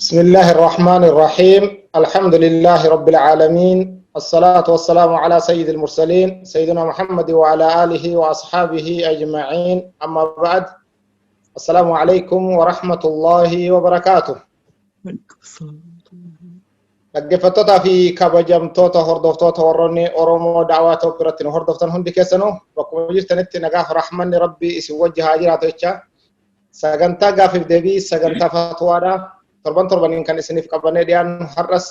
بسم الله الرحمن الرحيم. الحمد لله رب العالمين، الصلاة والسلام على سيد المرسلين سيدنا محمد وعلى آله وأصحابه أجمعين. أما بعد، السلام عليكم ورحمة الله وبركاته. Dhaggeeffattootaa fi kabajamtoota hordoftoota warroonni Oromoo Da'awaa ta'uu biratti nu hordoftan hundi keessanuu, bakkuma jirtanitti nagaaf rahmanni Rabbii isin wajji haa jiraatu jecha, sagantaa gaafiif deebii, sagantaa fatwaadha torban torbaniin kan isiniif qabannee dhiyaannu, har'as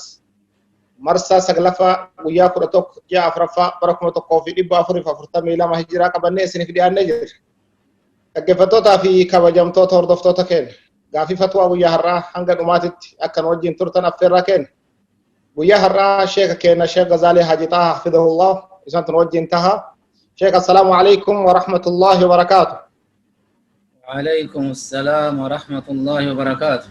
marsaa 9ffaa guyyaa 11 ji'a 4ffaa bara 1442 hijiraa qabannee isiniif dhiyaannee jirra. Dhaggeeffattootaa fi kabajamtoota hordoftoota keenya, gaafii fatwaa guyyaa har'aa hanga dhumaatitti akka nu wajjin turtan affeerraa keenya. Guyyaa har'aa sheeka keenya Sheek Gazaalee Haji Xaahaa Hafidahullah isantu nu wajjin taha. Sheek, assalaamu alaikum wa rahmatullahi wa barakaatu. وعليكم السلام ورحمة الله وبركاته.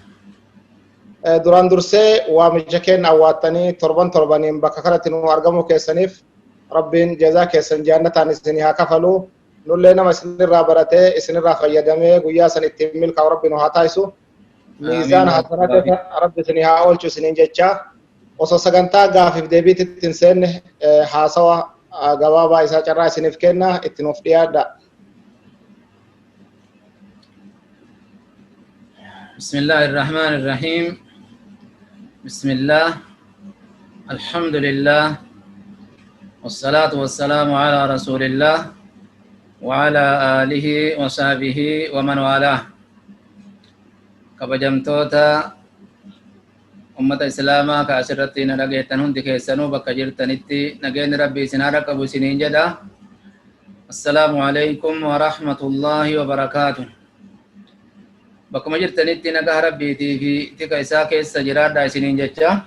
Duraan dursee waamicha keenya awwaattanii torban torbaniin bakka kanatti nu argamuu keessaniif Rabbiin jazaa keessan jaannataan isinii haa kafalu. Nullee nama isinirraa baratee isinirraa fayyadamee guyyaa san ittiin milkaa'u Rabbi nu haa taasisu. Miizaan hasanata Rabbi isinii haa oolchu isiniin jecha, osoo sagantaa gaafiif deebiitti hin seenne haasawa gabaabaa isaa carraa isiniif kenna, itti nuuf dhiyaadha. بسم الله الرحمن الرحيم. بسم الله، الحمد لله، والصلاة والسلام على رسول الله وعلى آله وصحبه ومن والاه. Kabajamtoota ummata islaamaa ka asirratti na dhageettan hundi keessanuu, bakka jirtanitti nageenyi Rabbi isin haa dhaqqabu isiniin jedha. Assalaamu alaikum wa rahmatullaahi wa barakaatu. Bakkuma jirtanitti nagaa Rabbiitii fi tika isaa keessa jiraadha isiniin jecha,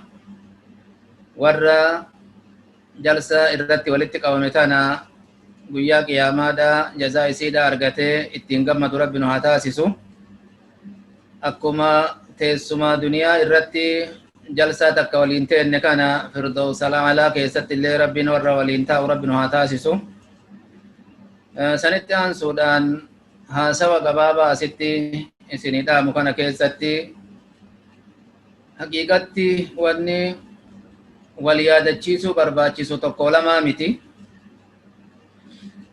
warra jalsa irratti walitti qabame tana guyyaa qiyaamaadha jazaa isiidha argatee ittiin gammadu Rabbi nu haa taasisu. Akkuma teessuma duniyaa irratti jalsaa takka waliin teenne kana firdawsal aalaa keessatti illee Rabbiin warra waliin taa'u Rabbi nu haa taasisu. Sanitti aansuudhaan haasawa gabaabaa asitti isinii dhaamu kana keessatti haqiiqatti wanni wal yaadachiisuu barbaachisu tokko lamaa miti.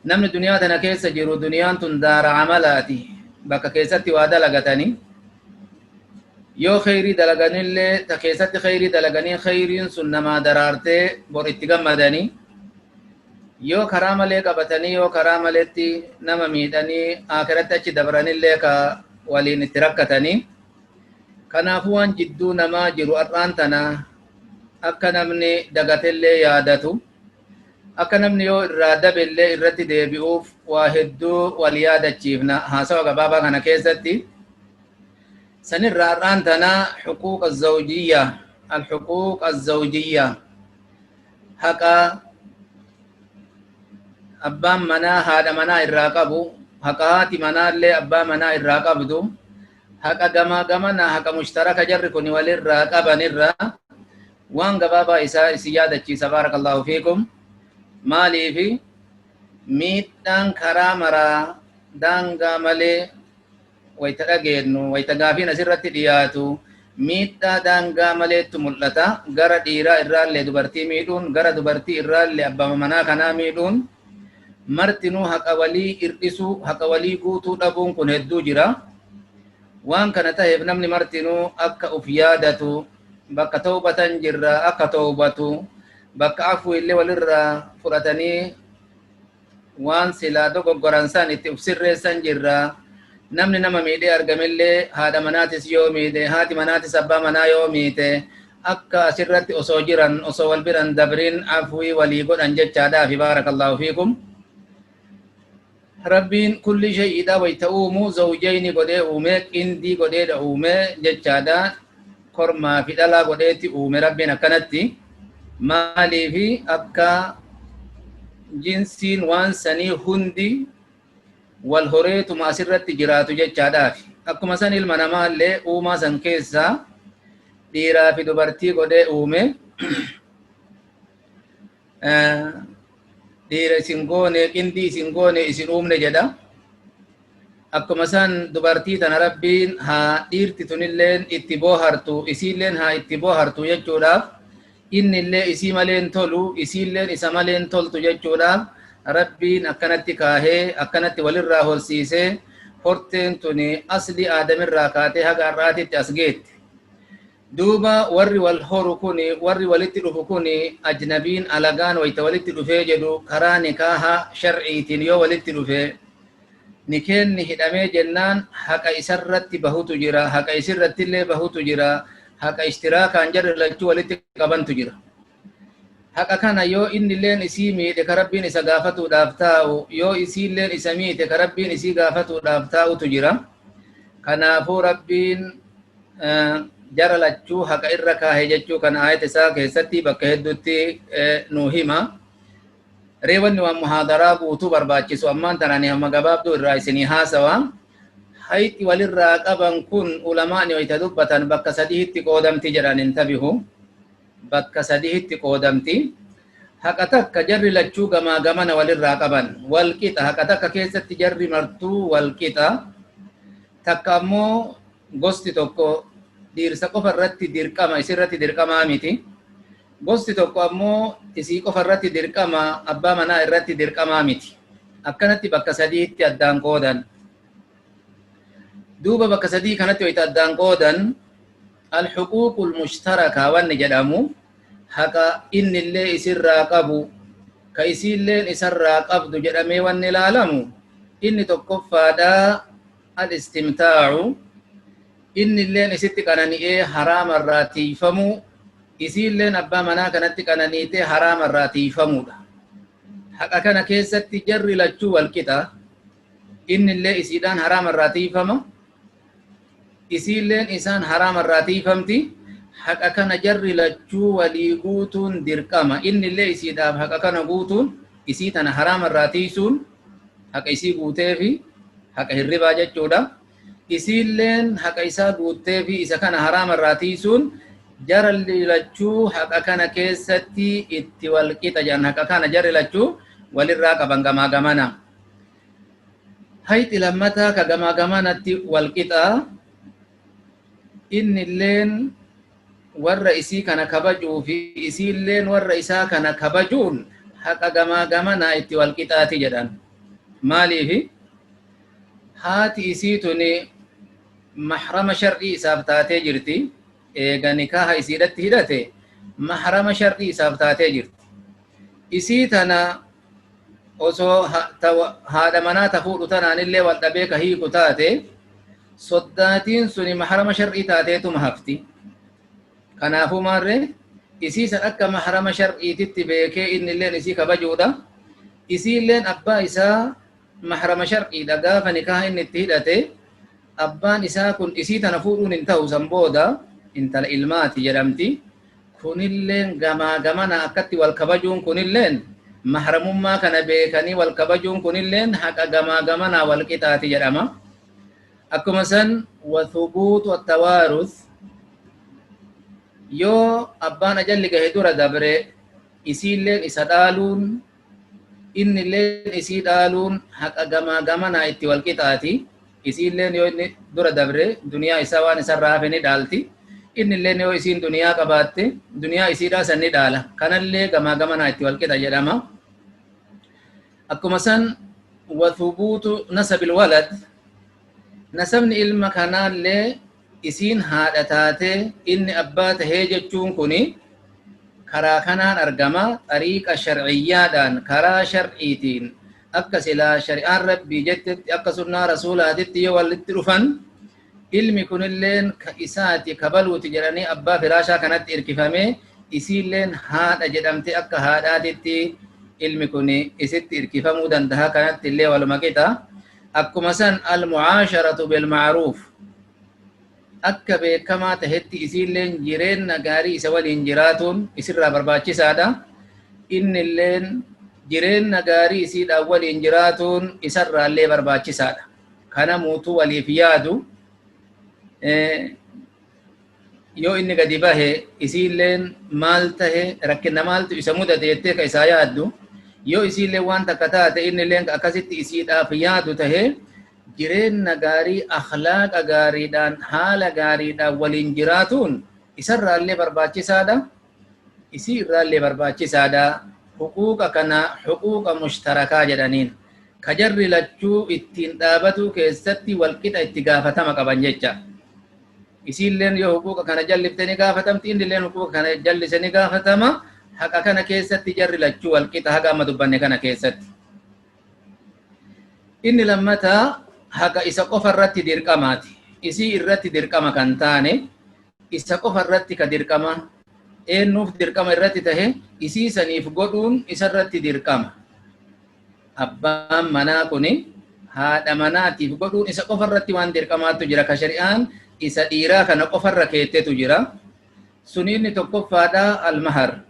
Namni duniyaa tana keessa jiru, duniyaan tun daara amalaati, bakka keessatti waa dalagatani. Yoo kheyrii dalaganillee ta keessatti kheyrii dalaganii kheyriin sun namaa daraartee bor itti gammadanii, yoo karaa malee qabatanii, yoo karaa maleetti nama miidhanii aakiratti achi dabranillee ka waliin itti rakkatanii. Kanaafuu waan jidduu namaa jiru har'aan tana akka namni dagatellee yaadatu, akka namni yoo irraa dabellee irratti deebi'uuf waa hedduu wal yaadachiifna haasawa gabaabaa kana keessatti. Sanirraa har'aan tana xuquuqa zawjiyya, alxuquuq azawjiyya, haqa abbaan manaa haadha manaa irraa qabu, haqa haati manaallee abbaa manaa irraa qabdu, haqa gamaa gamana, haqa mushtaraka jarri kun walirraa qabanirraa waan gabaabaa isaa isin yaadachiisa. Baarakallaahu fiikum. Maaliifi miidhaan karaa maraa daangaa malee wayta dhageennu, wayta gaafiin asirratti dhiyaatu, miidhaa daangaa maleettu mul'ata. Gara dhiiraa irraallee dubartii miidhuun, gara dubartii irraallee abbaa manaa kanaa miidhuun, martinuu haqa walii hir'isuu, haqa walii guutuu dhabuun kun hedduu jira. Waan kana ta'eef namni martinuu akka uf yaadatu, bakka tawbatan jirra akka tawbatu, bakka afuu illee walirraa fudhatanii waan silaa dogoggoran san itti uf sirreessan jirra. Namni nama miidhee argamillee, haadha manaatis yoo miidhe, haati manaatis abbaa manaa yoo miite, akka asirratti osoo jiran, osoo wal biran dabrin afwii walii godhan jechaadhaafi. Baarakallaahu fiikum. Rabbiin kulli shay'iidha wayta uumu zawjayni godhee uume, qindii godheedha uume jechaadha. Kormaa fi dhalaa godheetti uume Rabbiin akkanatti. Maaliifi? Akka jinsiin waan sanii hundi wal horeetuma asirratti jiraatu jechaadhaafi. Akkuma san ilma namaallee uumaa san keessaa dhiiraa fi dubartii godhee uume. Dhiira isin goone, qindii isin goone, isin uumne jedha. Akkuma san dubartii tana Rabbiin haa dhiirti tunilleen itti boohartu, isiilleen haa itti boohartu jechuudhaaf, innillee isii maleen tolu, isiilleen isa maleen toltu jechuudhaaf Rabbiin akkanatti kaahee, akkanatti walirraa horsiisee, horteen tuni asli Aadamirraa kaatee haga har'aatitti as geette. Duuba warri wal horu kuni, warri walitti dhufu kuni, ajnabiin alagaan wayta walitti dhufee jedhu, karaa nikaaha shar'iitiin yoo walitti dhufe, nikeenni hidhamee jennaan, haqa isarratti bahutu jira, haqa isirrattillee bahutu jira, haqa ishtiraakaan jarri lachuu walitti qabantu jira. Haqa kana yoo innilleen isii miidhe ka Rabbiin isa gaafatuudhaaf taa'u, yoo isiilleen isa miite ka Rabbiin isii gaafatuudhaaf taa'utu jira. Kanaafuu Rabbiin jara lachuu haqa irra kaahe jechuu kana aayata isaa keessatti bakka hedduutti nuu hima. Ree wanni waan muhaadaraa guutuu barbaachisu, ammaan tana ani hamma gabaabduu irraa isinii haasawa. Hayxi walirraa qaban kun ulamaani wayta dubbatan bakka sadihitti qoodamti jedhan. Intabihu, bakka sadihitti qoodamti. Haqa takka jarri lachuu gamaa gamana walirraa qaban wal qixa. Haqa takka keessatti jarri martuu wal qixa. Takka ammoo gosti tokko dhiirsa qofa irratti dirqama, isirratti dirqamaa miti. Gosti tokko ammoo isii qofa irratti dirqama, abbaa manaa irratti dirqamaa miti. Akkanatti bakka sadiitti addaan qoodan. Duuba bakka sadii kanatti wayita addaan qoodan, alhuquuqul mushtaraka wanni jedhamu, haqa innillee isirraa qabu ka isiilleen isarraa qabdu jedhamee wanni ilaalamu, inni tokkoffaadha al-istimtaacu, innilleen isitti qanani'ee haraamarraa tiiyfamuu, isiilleen abbaa manaa kanatti qananiitee haraamarraa tiiyfamuudha. Haqa kana keessatti jarri lachuu walqixa. Innillee isiidhaan haraamarraa tiiyfama, isiilleen isaan haraamarraa tiiyfamti. Haqa kana jarri lachuu walii guutuun dirqama. Innillee isiidhaaf haqa kana guutuun, isii tana haraamarraa tiiysuun, haqa isii guuteefi, haqa hirribaa jechuudha. Isiilleen haqa isaa guutteefi isa kana haraamarraa tiiysuun, jara lachuu haqa kana keessatti itti wal qixa jedhan. Haqa kana jarri lachuu walirraa qaban gamaa gamana. Hayxi lammataa ka gamaa gamanatti wal qixa, innilleen warra isii kana kabajuu fi isiilleen warra isaa kana kabajuun haqa gamaa gamanaa itti wal qixaati jedhan. Maaliifi? Haati isii tuni mahrama shar'ii isaaf taatee jirti. Eega nikaaha isiidhatti hidhate mahrama shar'ii isaaf taatee jirti. Isii tana osoo haadha manaa ta fuudhu tanaanillee wal dhabee ka hiiku taate, soddaatiin suni mahrama shar'ii taateetuma hafti. Kanaafuu maarree isii san akka mahrama shar'iititti beekee innilleen isii kabajuudha. Isiilleen abbaa isaa mahrama shar'iidha. Gaafa nikaaha inni itti hidhate abbaan isaa kun isii tana fuudhuun hin ta'u, san booda intala ilmaati jedhamti. Kunilleen gamaa gamana akkatti wal kabajuun kunilleen, mahramummaa kana beekanii wal kabajuun kunilleen haqa gamaa gamanaa wal qixaati jedhama. Akkuma san wathubuutu attawaaruth, yoo abbaan ajalli gahe dura dabre, isiilleen isa dhaaluun, innilleen isii dhaaluun haqa gamaa gamanaa itti wal qixaati. Isiilleen yoo inni dura dabre duniyaa isaa waan isarraa hafe ni dhaalti. Innilleen yoo isiin duniyaa qabaatte duniyaa isiidhaa san ni dhaala. Kanallee gamaa gamanaa itti wal qixa jedhama. Akkuma san wathubuutu nasabil walad, nasabni ilma kanaallee isiin haadha taatee inni abbaa tahee jechuun kuni karaa kanaan argama. Xariiqa sharciyyaadhaan, karaa sharciitiin, akka silaa shari'aan Rabbii jettetti, akka sunnaa Rasuulaatitti yoo walitti dhufan, ilmi kunilleen ka isaati kabaluuti jedhanii abbaa firaashaa kanatti irkifamee, isiilleen haadha jedhamte akka haadhaatitti ilmi kun isitti irkifamuu dandaha. Kanatti illee waluma qixa. Akkuma san almucaasharatu bilmacruuf, akka beekamaa tahetti isiilleen jireenna gaarii isa waliin jiraatuun isirraa barbaachisaadha. Innilleen jireenna gaarii isiidhaan waliin jiraatuun isarraallee barbaachisaadha. Kana muutuu waliif yaadu, yoo inni gadi bahe isiilleen maal tahe, rakkina maaltu isa mudate jettee ka isaa yaaddu, yoo isiilleen waan takka taate innilleen akkasitti isiidhaaf yaadu tahe. Jireenna gaarii, akhlaaqa gaariidhaan, haala gaariidhaan waliin jiraatuun isarraallee barbaachisaadha, isii irraallee barbaachisaadha. Huquuqa kana huquuqa mushtarakaa jedhaniin, ka jarri lachuu ittiin dhaabatuu keessatti walqixa itti gaafatama qaban jecha. Isiilleen yoo huquuqa kana jallifte ni gaafatamti, innilleen huquuqa kana jallise ni gaafatama. Haqa kana keessatti jarri lachuu walqixa, haga amma dubbanne kana keessatti. Inni lammataa haqa isa qofa irratti dirqamaati. Isii irratti dirqama kan taane, isa qofa irratti ka dirqama. Eennuuf dirqama irratti tahe? Isii saniif godhuun isa irratti dirqama. Abbaan manaa kuni haadha manaatiif godhuun isa qofa irratti waan dirqamaatu jira, ka shari'aan isa dhiiraa kana qofarra keettetu jira. Suni inni tokkoffaadha almahar.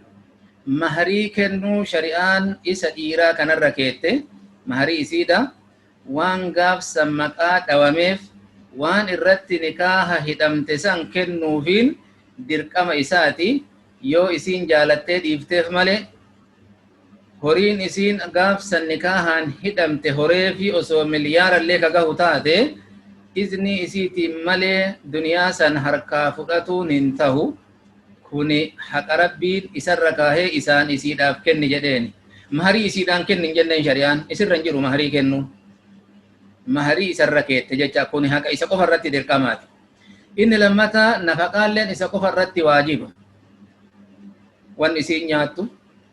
Maharii kennuu shari'aan isa dhiiraa kanarra keette, maharii isiidha. Waan gaafsan maqaa dhawameef, waan irratti nikaaha hidhamte san kennuufiin dirqama isaati, yoo isiin jaalattee dhiifteef malee. Horiin isiin gaafsan nikaahaan hidhamte horeefi osoo miliyaarallee ka gahu taate, iznii isiitiin malee duniyaa san harkaa fudhatuun hin tahu. Kuni haqa Rabbiin isarra kaahee isaan isiidhaaf kenni jedheeni. Maharii isiidhaan kenni hin jenneen shari'aan, isirra hin jiru maharii kennuun. Maharii isarra keette jecha. Kuni haqa isa qofa irratti dirqamaati. Inni lammataa nafaqaalleen isa qofa irratti waajiba. Wanni isiin nyaattu,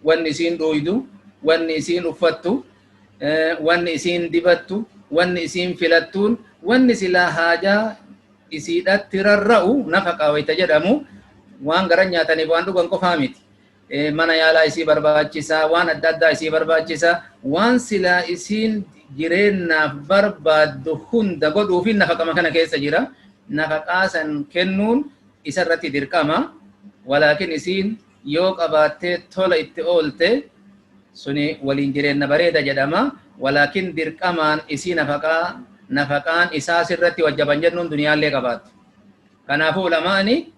wanni isiin dhuuydu, wanni isiin uffattu, wanni isiin dibattu, wanni isiin filattuun, wanni silaa haajaa isiidhatti rarra'u. Nafaqaa wayta jedhamu waan garan nyaataniif waan dhugan qofaa miti. Mana yaalaa isii barbaachisaa, waan adda addaa isii barbaachisaa, waan silaa isiin jireennaaf barbaaddu hunda godhuufi nafaqama kana keessa jira. Nafaqaa san kennuun isa irratti dirqama. Walaakin isiin yoo qabaattee tola itti oolte, suni waliin jireenna bareeda jedhama. Walaakin dirqamaan isii nafaqaa, nafaqaan isaa sirratti wajjaban jennuun duniyaallee qabaattu. Kanaafuu ulamaani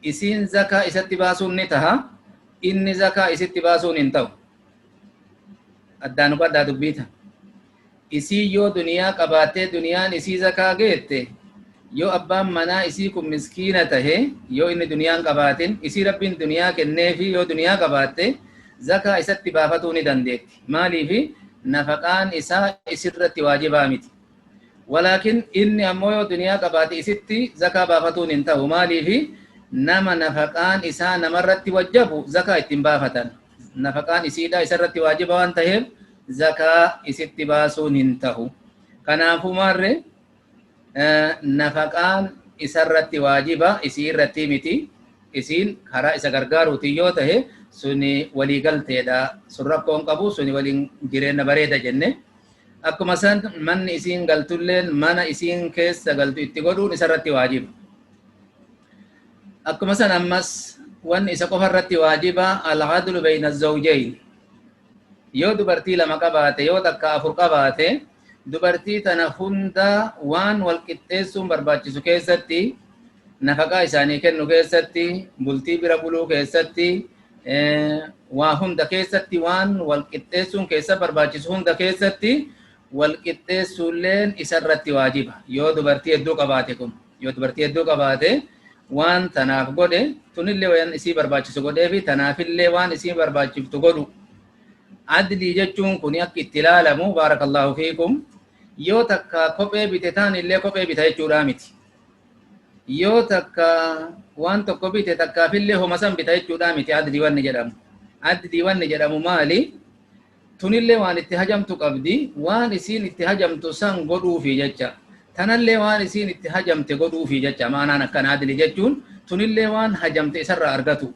isiin zakaa isatti baasuun ni taha, inni zakaa isitti baasuun hin ta'u. Addaan hubadhaa dubbiita. Isii yoo duniyaa qabaattee duniyaan isii zakaa geette, yoo abbaan manaa isii kun miskiina tahe, yoo inni duniyaan qabaatin, isii Rabbiin duniyaa kenneefi yoo duniyaa qabaatte, zakaa isatti baafatuu ni dandeetti. Maaliifi? Nafaqaan isaa isirratti waajibaa miti. Walaakin inni ammoo yoo duniyaa qabaate isitti zakaa baafatuun hin ta'u. Maaliifi? Nama nafaqaan isaa namarratti wajjabu zakaa ittiin baafatan. Nafaqaan isiidha isarratti waajiba waan taheef zakaa isitti baasuun hin tahu. Kanaafuu maarre, nafaqaan isarratti waajiba, isii irratti miti. Isiin karaa isa gargaaruutiin yoo tahe suni waliigalteedha. Sun rakkoon qabu, suni waliin jireenya bareeda jenne. Akkuma san manni isiin galtulleen, mana isiin keessa galtu itti godhuun isarratti waajiba. Akkuma san ammas wanni isa qofa irratti waajiba al-adlu bayna zawjayn. Yoo dubartii lama qabaate, yoo takka afur qabaate, dubartii tana hunda waan wal qixxeessuun barbaachisu keessatti, nafaqaa isaanii kennu keessatti, bultii bira buluu keessatti, waa hunda keessatti, waan wal qixxeessuun keessa barbaachisu hunda keessatti wal qixxeessuulleen isarratti waajiba. Yoo dubartii hedduu qabaate kun, yoo dubartii hedduu qabaate, waan tanaaf godhe tunillee waan isii barbaachisu godhee fi tanaafillee waan isii barbaachiftu godhu. Adlii jechuun kun akka itti ilaalamu, baarakallaahu fiikum, yoo takka kophee bite taan illee kophee bita jechuudhaa miti. Yoo takka waan tokko bite takkaafillee homa san bita jechuudhaa miti adlii wanni jedhamu. Adlii wanni jedhamu maali? Tunillee waan itti hajamtu qabdi, waan isiin itti hajamtu san godhuufi jecha. Tanallee waan isiin itti hajamte godhuufi jecha. Maanaan akkana adli jechuun tunillee waan hajamte isarraa argatu.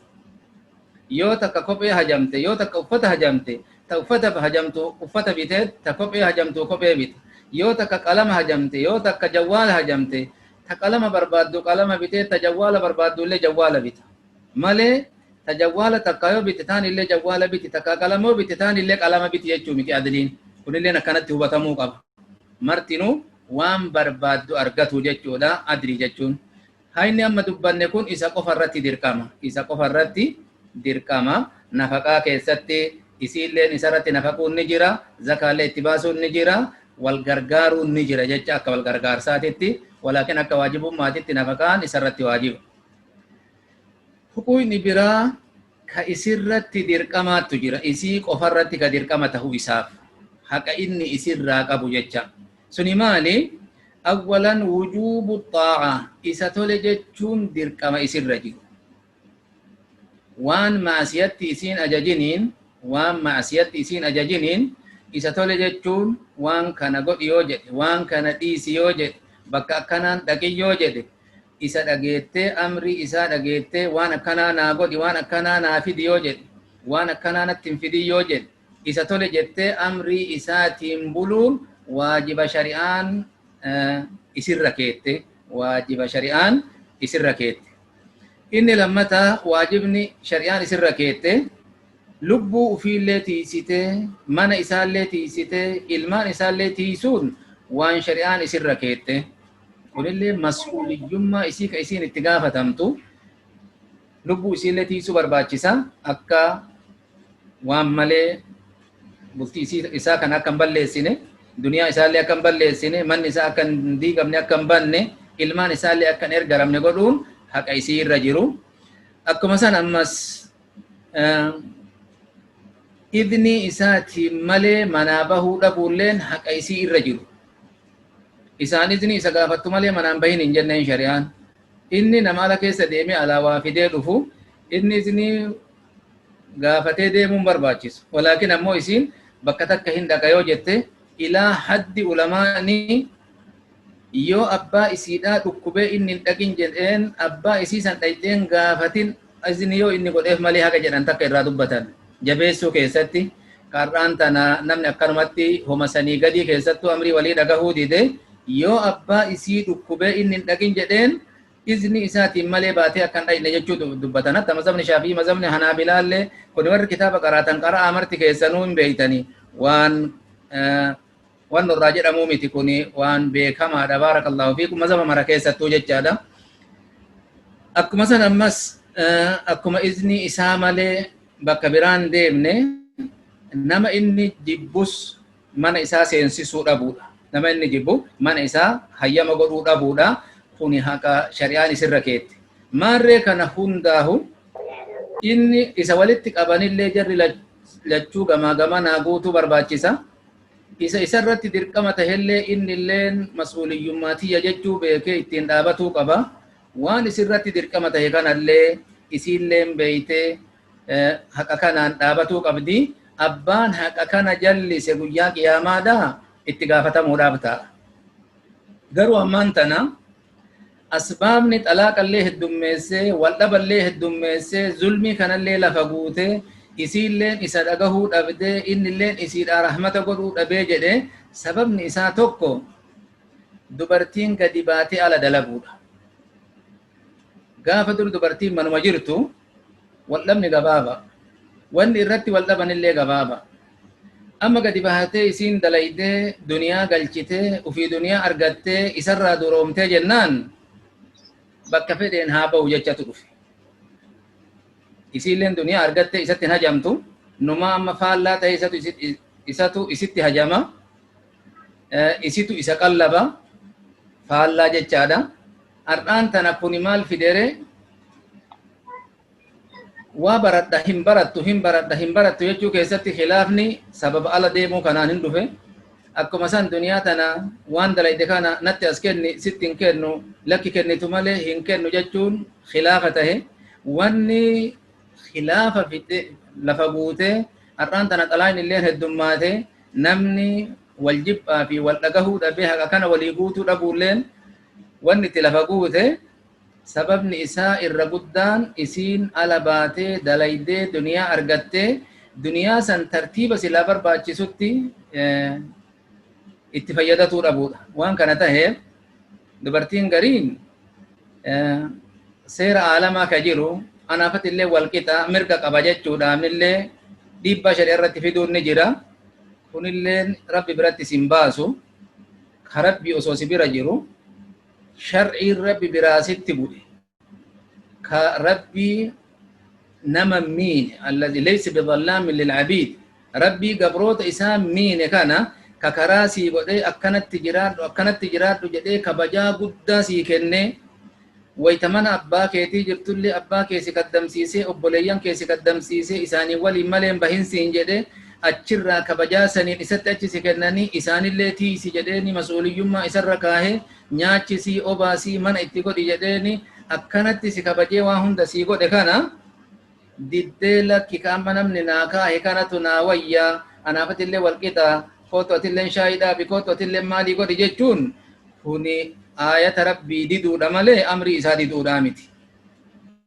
Yoo takka kophee hajamte, yoo takka uffata hajamte, ta uffata hajamtu uffata bitee, ta kophee hajamtu kophee bita. Yoo takka qalama hajamte, yoo takka jawwaala hajamte, ta qalama barbaaddu qalama bitee, ta jawwaala barbaaddu illee jawwaala bita. Malee ta jawwaala takka yoo bite taan illee jawwaala biti, takka qalama yoo bite taan illee qalama biti jechuu miti adliin. Kunilleen akkanatti hubatamuu qaba. Martinuu waan barbaaddu argatu jechuudha adlii jechuun. Hayni amma dubbanne kun isa qofa irratti dirqama. Isa qofa irratti dirqama. Nafaqaa keessatti isiilleen isarratti nafaquun ni jira. Zakaallee itti baasuun ni jira. Wal gargaaruun ni jira jecha akka wal gargaarsaatitti, walaakin akka waajibummaatitti nafaqaan isarratti waajiba. Huquuqni biraa ka isirratti dirqamaattu jira. Isii qofarratti ka dirqama tahu isaaf. Haqa inni isirraa qabu jecha. Suni maali? Awwalan wujuubu xaa'a. Isa tole jechuun dirqama isirra jiru. Waan ma'asiyatti isiin ajajiniin, waan ma'asiyatti isiin ajajiniin isa tole jechuun, waan kana godhi yoo jedhe, waan kana dhiisi yoo jedhe, bakka akkanaan dhaqi yoo jedhe, isa dhageettee, amrii isaa dhageettee, waan akkanaa naa godhi, waan akkanaa naa fidi yoo jedhe, waan akkanaa natti hin fidin yoo jedhe, isa tole jettee amrii isaatiin buluun waajiba shari'aan isirra keette, waajiba shari'aan isirra keette. Inni lammataa, waajibni shari'aan isirra keette, lubbuu ufiillee tiisitee, mana isaallee tiisitee, ilmaan isaallee tiisuun waan shari'aan isirra keette. Kunillee mas'uuliyyummaa isii ka isiin itti gaafatamtu, lubbuu isiillee tiisuu barbaachisa, akka waan malee bultii isaa kan akka hin balleessine, duniyaa isaallee akka hin balleessine, manni isaa akka hin diigamne, akka hin banne, ilmaan isaallee akka hin ergaramne godhuun haqa isii irra jiru. Akkuma san ammas idnii isaatiin malee manaa bahuu dhabuulleen haqa isii irra jiru. Isaan idnii isa gaafattu malee manaan bahin hin jenneen shari'aan. Inni nama ala keessa deemee alaa waa fidee dhufu, inni idnii gaafatee deemuun barbaachisu. Walaakin ammoo isiin bakka takka hin dhaqa yoo jette, ilaa haddi ulamaani yoo abbaa isiidhaa dhukkubee inni hin dhaqin jedheen, abbaa isii san dhayxeen gaafatin izni yoo inni godheef malee haga jedhan takka irraa dubbatan. Jabeessuu keessatti qar'aan tana namni akkanumatti homa sanii gadii keessattuu amrii walii dhagahuu dide, yoo abbaa isii dhukkubee inni hin dhaqin jedheen izni isaatiin malee baatee akka hin dhayne jechuu dubbatan. Hatta mazhabni Shaafii, mazhabni Hanaabilaallee kun, warri kitaaba qaraatan qara'aa marti keessanuu hin beeytanii, waan waan nurraa jedhamuu miti, kun waan beekamaadha. Baarakallaahu fiikum, mazhaba mara keessattuu jechaadha. Akkuma san ammas akkuma izni isaa malee bakka biraan deemne, nama inni jibbus mana isaa seensisuu dhabuudha. Nama inni jibbu mana isaa hayyama godhuu dhabuudha. Kuni haqa shari'aan isirra keette. Maarree kana hundaahu inni isa walitti qabanillee jarri lachuu gamaa gamanaa guutuu barbaachisa. Isa isarratti dirqama tahellee innilleen mas'uuliyyummaa tiyya jechuu beekee ittiin dhaabatuu qaba. Waan isirratti dirqama tahe kanallee isiilleen beeytee haqa kanaan dhaabatuu qabdi. Abbaan haqa kana jallise guyyaa qiyaamaadha itti gaafatamuudhaaf ta'a. Garuu ammaan tana asbaabni xalaaqallee heddummeessee, waldhaballee heddummeessee, zulmii kanallee lafa guutee, isiilleen isa dhagahuu dhabdee, innilleen isiidhaa rahmata godhuu dhabee jedhe, sababni isaa tokko dubartiin gadi baatee ala dalaguudha. Gaafa dur dubartiin manuma jirtu waldhabni gabaaba. Wanni irratti waldhabanillee gabaaba. Amma gadi bahatee isiin dalaydee duniyaa galchitee, ufii duniyaa argattee, isarraa duroomtee jennaan, bakka fedheen haa ba'u jechatu dhufe. Isiilleen duniyaa argattee isatti hin hajamtu. Numaa amma faallaa ta'e, isatu isitti hajama. Isitu isa qallaba, faallaa jechaadha. Har'aan tana kuni maal fidere? Waa baradha hin barattu, hin baradha hin barattu jechuu keessatti khilaafni sababa ala deemuu kanaan hin dhufe. Akkuma san duniyaa tana waan dalayde kana natti as kenni, sitti hin kennu, lakki kennitu malee hin kennu jechuun khilaafa tahe. Wanni khilaafa fixe lafa guutee har'aan tana xalaan illeen heddummaate, namni wal jibbaa fi wal dhagahuu dhabee haqa kana walii guutuu dhabuulleen wanni itti lafa guute, sababni isaa irra guddaan isiin ala baatee dalaydee duniyaa argattee, duniyaa san tartiiba silaa barbaachisutti itti fayyadatuu dhabuudha. Waan kana taheef dubartiin gariin seera aalamaa ka jiru anaafatti illee walqixa mirga qaba jechuudhaanillee dhiibbaa shari'a irratti fiduun ni jira. Kunilleen Rabbi biratti isin baasu. Ka Rabbi osoo si bira jiru, shar'iin Rabbi biraa sitti bu'e, ka Rabbii nama miine, alladhi laysa bidhallaamin lil'abiid, Rabbii gabroota isaa miine kana Ka karaa sii godhee akkanatti jiraadhu akkanatti jiraadhu jedhee kabajaa guddaa sii kennee, wayta mana abbaa keetii jirtullee abbaa kee si kaddamsiisee, obboleeyyan kee si kaddamsiisee, isaanii waliin malee hin bahin siin jedhee, achirraa kabajaa saniin isatti achi si kennanii, isaanillee tiisi jedheeni, mas'uuliyyummaa isarra kaahee, nyaachisii, obaasii, mana itti godhi jedheeni, akkanatti si kabajee waan hunda sii godhe. Kana diddee, lakki, ka amma namni naa kaahe kanatu naa wayya, anaaf atillee walqixa, kootu atilleen shaayii dhaabi, kootu atilleen maalii godhi jechuun kuni aayata Rabbii diduudha malee amrii isaa diduudhaa miti.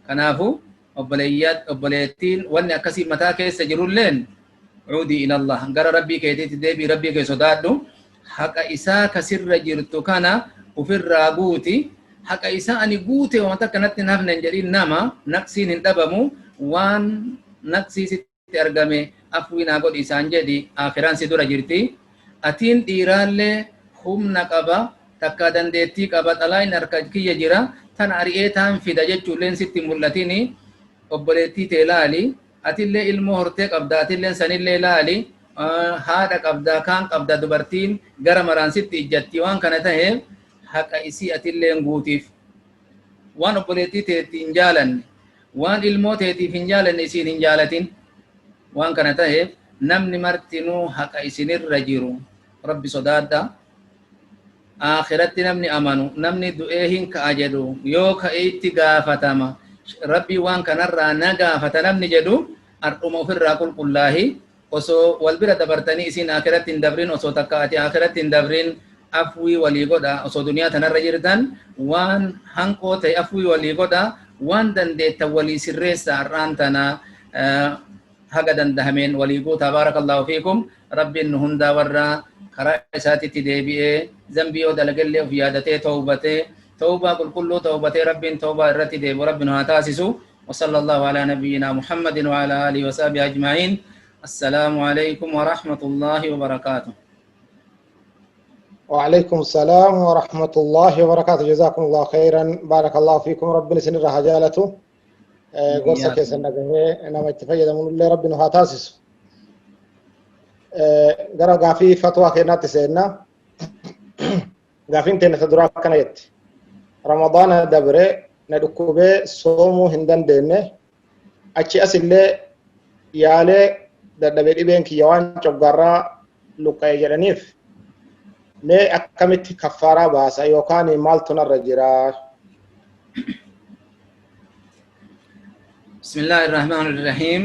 Kanaafu obboleettiin wanni akkasii mataa keessa jirulleen, cuudii ilallah, gara Rabbii keetiitti deebii, Rabbii kee sodaadhu, haqa isaa kasirra jirtu kana ufirraa guuti. Haqa isaa ani guute, waan takka natti hin hafne hin jedhin. Nama naqsiin hin dhabamu. Waan naqsii sitti argame afwii naa godhi isaan jedhi, akiraan si dura jirti. Atiin dhiiraallee humna qaba, takkaa dandeettii qaba, xalaayin harka kiyya jira, tana ari'ee taan fida jechuulleen sitti mul'atini. Obboleettii tee laali, atillee ilmoo hortee qabda, atilleen sanillee laali, haadha qabda, kaan qabda, dubartiin gara maraan sitti ijjatti. Waan kana taheef haqa isii atilleen guutiif. Waan obboleettii teetti hin jaalanne, waan ilmoo teetiif hin jaalanne isiin hin jaalatin. Waan kana taheef namni martinuu haqa isinirra jiru, Rabbi sodaadha. Akhiratti namni amanu, namni du'ee hin ka'a jedhu, yoo ka'e itti gaafatama, Rabbii waan kanarraa na gaafata namni jedhu, ardhuma ofirraa qulqullaahi. Osoo wal bira dabartanii isiin akhiratti hin dabrin, osoo takka ati akhiratti hin dabrin, afwii walii godha. Osoo duniyaa tanarra jirtan waan hanqoo ta'e afwii walii godha, waan dandeettan walii sirreessa, har'aan tana haga dandahameen walii guutaa. Baarakallahu fiikum. Rabbiin nu hundaa warra karaa isaatitti deebi'ee, zambii yoo dalagellee of yaadatee tawbatee, tawbaa qulqulluu tawbatee, Rabbiin tawbaa irratti deebi'u Rabbi nu haa taasisu. وصلى الله على نبينا محمد وعلى آله وصحبه أجمعين. السلام عليكم ورحمة الله وبركاته. وعليكم السلام ورحمة الله وبركاته. جزاكم الله خيرا، بارك الله فيكم، ربي سن رهجالته gorsa keessan dhagahee nama itti fayyadamu illee Rabbi nu haa taasisu. Gara gaafii fatwaa keenyaatti seenna. Gaafiin teenya ta duraa akkana jetti. Ramadaana dabre na dhukkubee soomuu hin dandeenye. Achi asillee yaalee dadhabee, dhibeen kiyya waan coggaarraa luqqa'e jedhaniif, mee akkamitti kaffaaraa baasa yookaan maaltu narra jira? بسم الله الرحمن الرحيم.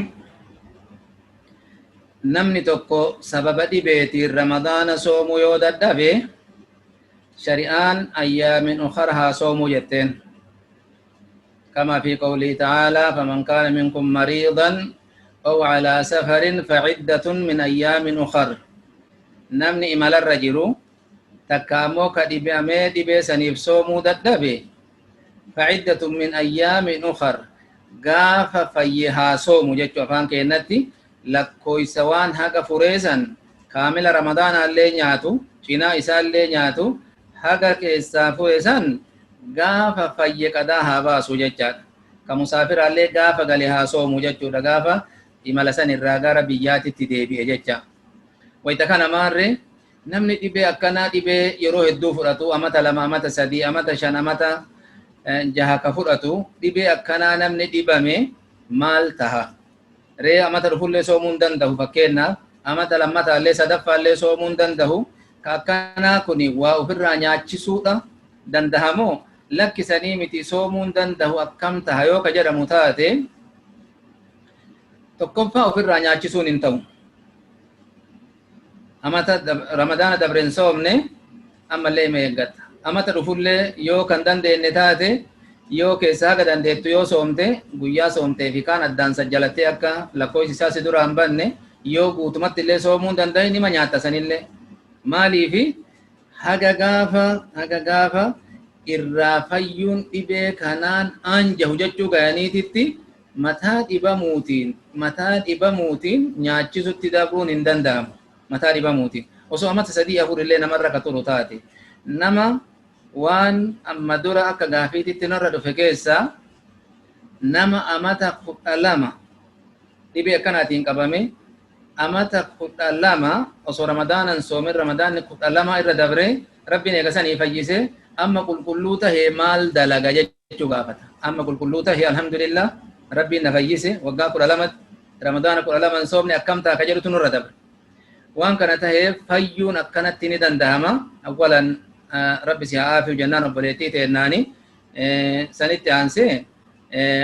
Namni tokko sababa dhibeetiin Ramadaana soomuu yoo dadhabe, shari'aan ayyaamin ukhar haa soomuu jetteen. كما في قوله تعالى: فمن كان منكم مريضا أو على سفر فعدة من أيام أخر. Namni imalarra jiru takka ammoo ka dhibamee dhibee saniif soomuu dadhabe, فعدة من أيام أخر, gaafa fayye haa soomu jechuu. Afaan keenyatti lakkoysa waan haga fureesan kaamila Ramadaanaallee nyaatu, cinaa isaallee nyaatu, haga keessaa fureesan gaafa fayye qadaa haa baasu jechaadha. Ka musaafiraallee gaafa gale haa soomu jechuudha, gaafa imala san irraa gara biyyaatitti deebi'e jecha. Wayita kana maarre namni dhibee akkanaa, dhibee yeroo hedduu fudhatu, amata 2, amata 3, amata 5, amata 6 ka fudhatu, dhibee akkanaa namni dhibame maal taha ree? Amata dhufullee soomuu hin danda'u. Fakkeenyaaf amata lammataallee sadaffaallee soomuu hin danda'u. Ka akkanaa kun waa ofirraa nyaachisuudha dandahamoo, lakkisanii miti, soomuu hin danda'u, akkam taha yoo ka jedhamu taate, tokkoffaa ofirraa nyaachisuun hin ta'u. Amata Ramadaana dabreen soomne, ammallee ima eeggatta. Amata dhufullee yoo kan dandeenye taate, yoo keessaa haga dandeettu yoo soomte, guyyaa soomtee fi kaan addaan sajjalattee akka lakkoofsi isaa si duraan banne, yoo guutumatti illee soomuu hin danda'in, nima nyaatta sanillee. Maaliifi? Haga gaafa irraa fayyuun dhibee kanaan aanjahu jechuu gayaniititti mataa dhibamuutiin nyaachisutti dabruun hin danda'amu. Mataa dhibamuutiin osoo amata 3 4 illee namarra ka turu taate, nama waan amma dura akka gaafiititti narra dhufe keessaa, nama amata 12 dhibee akkanaatiin qabame. Amata 12 osoo Ramadaanan soomin Ramadaanni 12 irra dabre Rabbiin eega sanii fayyise amma qulqulluu tahee maal dalaga jechuu gaafata. Amma qulqulluu tahee alhamdulillah Rabbiin na fayyise waggaa 12tti Ramadaana 12 hin soomne akkam ta'a ka jedhutu nurra dabre. Waan kana taheef fayyuun akkanatti ni dandahama. Awwalan Rabbi si haa aafiyu jennaan obboleettii teennaani. Sanitti aansee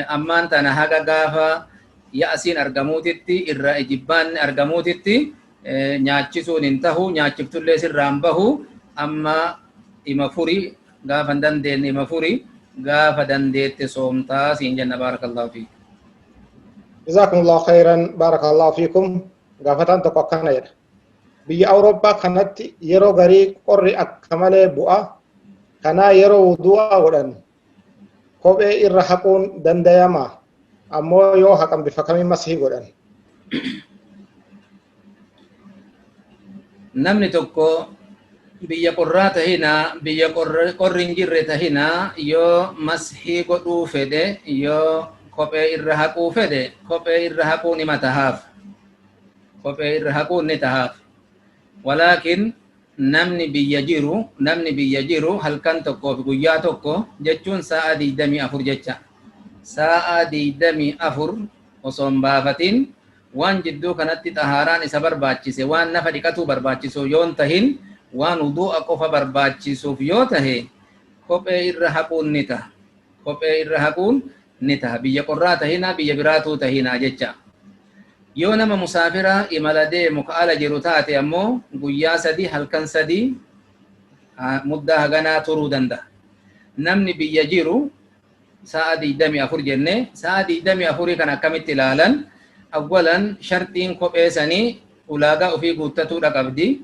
ammaan tana haga gaafa ya'asiin argamuutitti irra ijibbaanni argamuutitti nyaachisuun hin tahu, nyaachiftullee sirraa hin bahu. Amma ima furi, gaafa hin dandeenne ima furi, gaafa dandeette soomtaa siin jenna. Baarakallaahu fiik. Jazaakumullahu khayran, barakallahu fiikum. Gaafataan tokko akkana jedha. Biyya Awurooppaa kanatti yeroo garii qorri akka malee bu'a. Kanaa yeroo wuduu'a godhan kophee irra haquun dandayama? Ammoo yoo haqan bifa kamiin masihii godhan? Namni tokko biyya qorraa tahinaa, biyya qorri hin jirre tahinaa, yoo mashii godhuu fedhe, yoo kophee irra haquu fedhe, kophee irra haquun ima tahaaf. Kophee irra haquun ni tahaaf. Walaakin namni biyya jiru, namni biyya jiru halkan tokkoo fi guyyaa tokko jechuun sa'a 24 jecha. Sa'a 24 osoo hin baafatin waan jidduu kanatti xahaaraan isa barbaachise, waan nafa dhiqatuu barbaachisu yoo hin tahin, waan wuduu'a qofa barbaachisuuf yoo tahe, kophee irra haquun ni taha. Kophee irra haquun ni taha. Biyya qorraa tahinaa, biyya biraatuu tahinaa jecha. Yoo nama musaafira imala deemu ka ala jiru taate ammoo guyyaa 3 halkan 3 muddaa haganaa turuu danda'a. Namni biyya jiru sa'a 24 jenne, sa'a 24 kana akkamitti ilaalan? Awwalan sharxiin kophee sanii ulaagaa ofii guuttatuudha qabdi.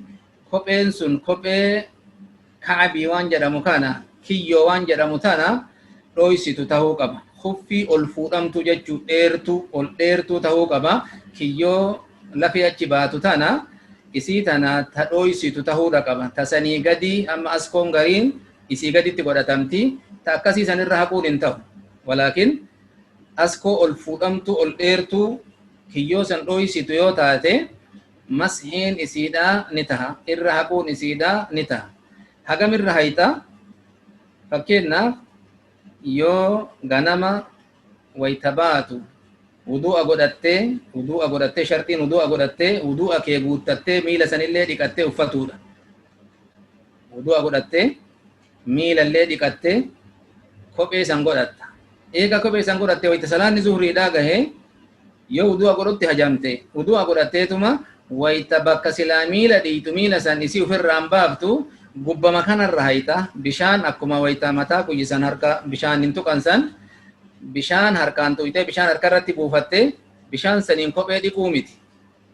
Kopheen sun kophee ka'abii waan jedhamu kana, kiyyoo waan jedhamu tana dhooysitu tahuu qaba. Khuffii ol fuudhamtuu jechuu, dheertuu, ol dheertuu tahuu qaba. Kiyyoo lafee achi baatu tana isii tana ta dhooysitu tahuudha qaba. Ta sanii gadii amma askoon gariin isii gaditti godhatamti. Ta akkasii sanirra haquun hin tahu. Walaakin askoo ol fuudhamtuu, ol dheertuu kiyyoo san dhooysitu yoo taate mashiin isiidhaa ni taha, irra haquun isiidhaa ni taha. Hagam irra hayxa? Fakkeenyaaf yoo ganama wayta baatu wudu'a godhattee, wudu'a godhattee, sharxiin wudu'a godhattee, wudu'a kee guuttattee, miila sanillee dhiqattee uffatuudha. Wudu'a godhattee, miilallee dhiqattee, kophee san godhatta. Eega kophee san godhattee wayta salaanni zuhriidhaa gahee yoo wudu'a godhutti hajamte, wudu'a godhatteetuma wayta bakka silaa miila dhiitu miila san isii ofirraan baaftu gubbama kanarra hayxa. Bishaan akkuma wayta mataa quyyisan harka bishaan hin tuqan san bishaan harkaan tuyxee bishaan harka irratti buufattee bishaan saniin kophee dhiquu miti.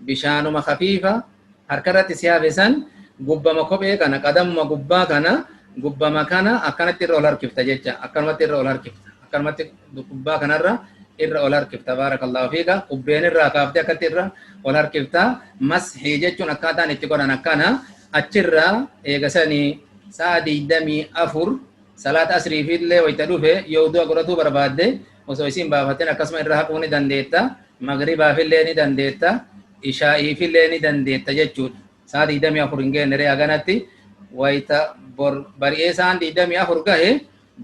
Bishaanuma khafiifa harka irratti si hafe san gubbama kophee kana, qadamuma gubbaa kana, gubbama kana akkanatti irra ol harkifta jecha. Akkanumatti irra ol harkifta. Akkanumatti gubbaa kanarra irra ol harkifta. Baarakallaahu fiika. Qubbeen irraa kaaftee akkatti irra ol harkifta. Mashii jechuun akkaataan itti godhan akkana. Achirraa eegasanii sa'a 24 salaata asriifillee wayta dhufe yoo wudu'a godhatuu barbaadde osoo isiin baafatin akkasuma irra haquu ni dandeetta. Magribaafillee ni dandeetta. Ishaa'iifillee ni dandeetta jechuudha. Sa'a 24 hin geenne ree haganatti wayta bor bari'ee sa'aan 24 gahe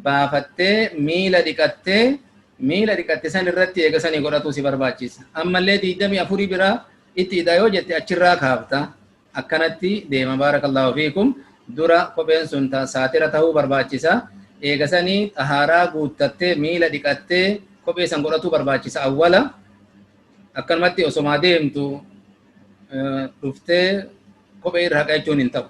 baafattee miila dhiqattee miila dhiqatte san irratti eega sanii godhatuu si barbaachisa. Ammallee 24 biraa itti hidha yoo jette achirraa kaafta. Akkanatti deema. Baarakallaahu fiikum. Dura kopheen sun saatira tahuu barbaachisa. Eega sanii xahaaraa guuttattee miila dhiqattee kophee san godhatuu barbaachisa awwala. Akkanumatti osomaa deemtu dhuftee kophee irra haqa jechuun hin ta'u.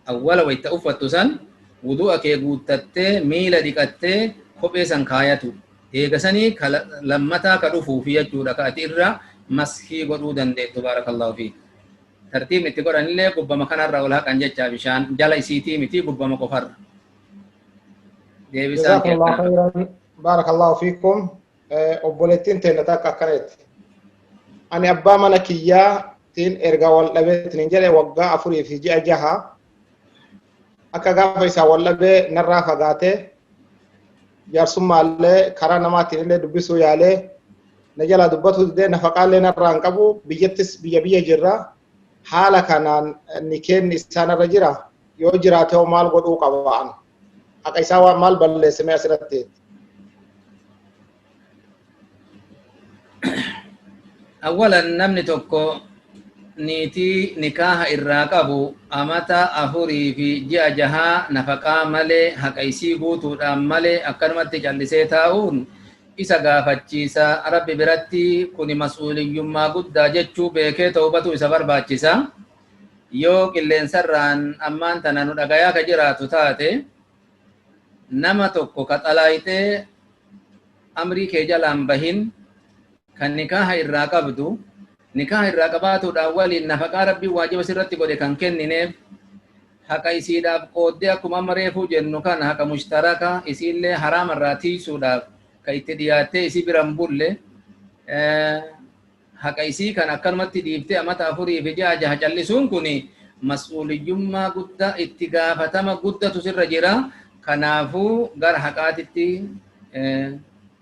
Awwala wayta uffattu san wudu'a kee guuttattee miila dhiqattee kophee san kaayatu. Eega sanii ka lammataa ka dhufuufi jechuudha ka ati irra mashii godhuu dandeettu. Baarakallaahu fiik. Tartiibni itti godhanillee gubbama kanarra ol haqan jecha, bishaan jala isiitii miti, gubbama qofarra. Deebisaan kee Jazakumullahu akkana. khairan, barakallahu fiikum. Obboleettiin teenna takka akkana jetti. Ani abbaa mana kiyyaatiin erga wal dhabeetiin hin jedhe waggaa 4 fi ji'a 6 akka gaafa isaa wal dhabee narraa fagaatee jaarsummaallee karaa namaatiin illee dubbisuu yaalee Na jalaa dubbatu didee, nafaqaallee narraa hin qabu, biyyattis biyya biyya jirra. Haala kanaan nikeenni isaanirra jira? Yoo jiraate hoo maal godhuu qaba an? Haqa isaa waan maal balleessime asirratti? Awwalan, namni tokko niitii nikaaha irraa qabu amata 4 fi ji'a 6 nafaqaa malee, haqa isii guutuudhaan malee akkanumatti callisee taa'uun isa gaafachiisa Rabbi biratti. Kuni mas'uuliyyummaa guddaa jechuu beekee ta'ubatu isa barbaachisa. Yoo qilleensarraan ammaan tana nu dhagayaa ka jiraatu taate, nama tokko ka xalaayixee amrii kee jalaan bahin, kan nikaaha irraa qabdu, nikaaha irraa qabaatuudhaan waliin nafaqaa Rabbiin waajiba sirratti godhe kan kennineef, haqa isiidhaaf qooddee, akkuma amma reefuu jennu kana, haqa mushtaraka isiillee haraama irraa tiisuudhaaf ka itti dhiyaattee isii biran bulle, haqa isii kan akkanumatti dhiiftee amata 4 fi ji'a 6 callisuun kun mas'uuliyyummaa guddaa, itti gaafatama guddatu sirra jira. Kanaafuu gara haqaatitti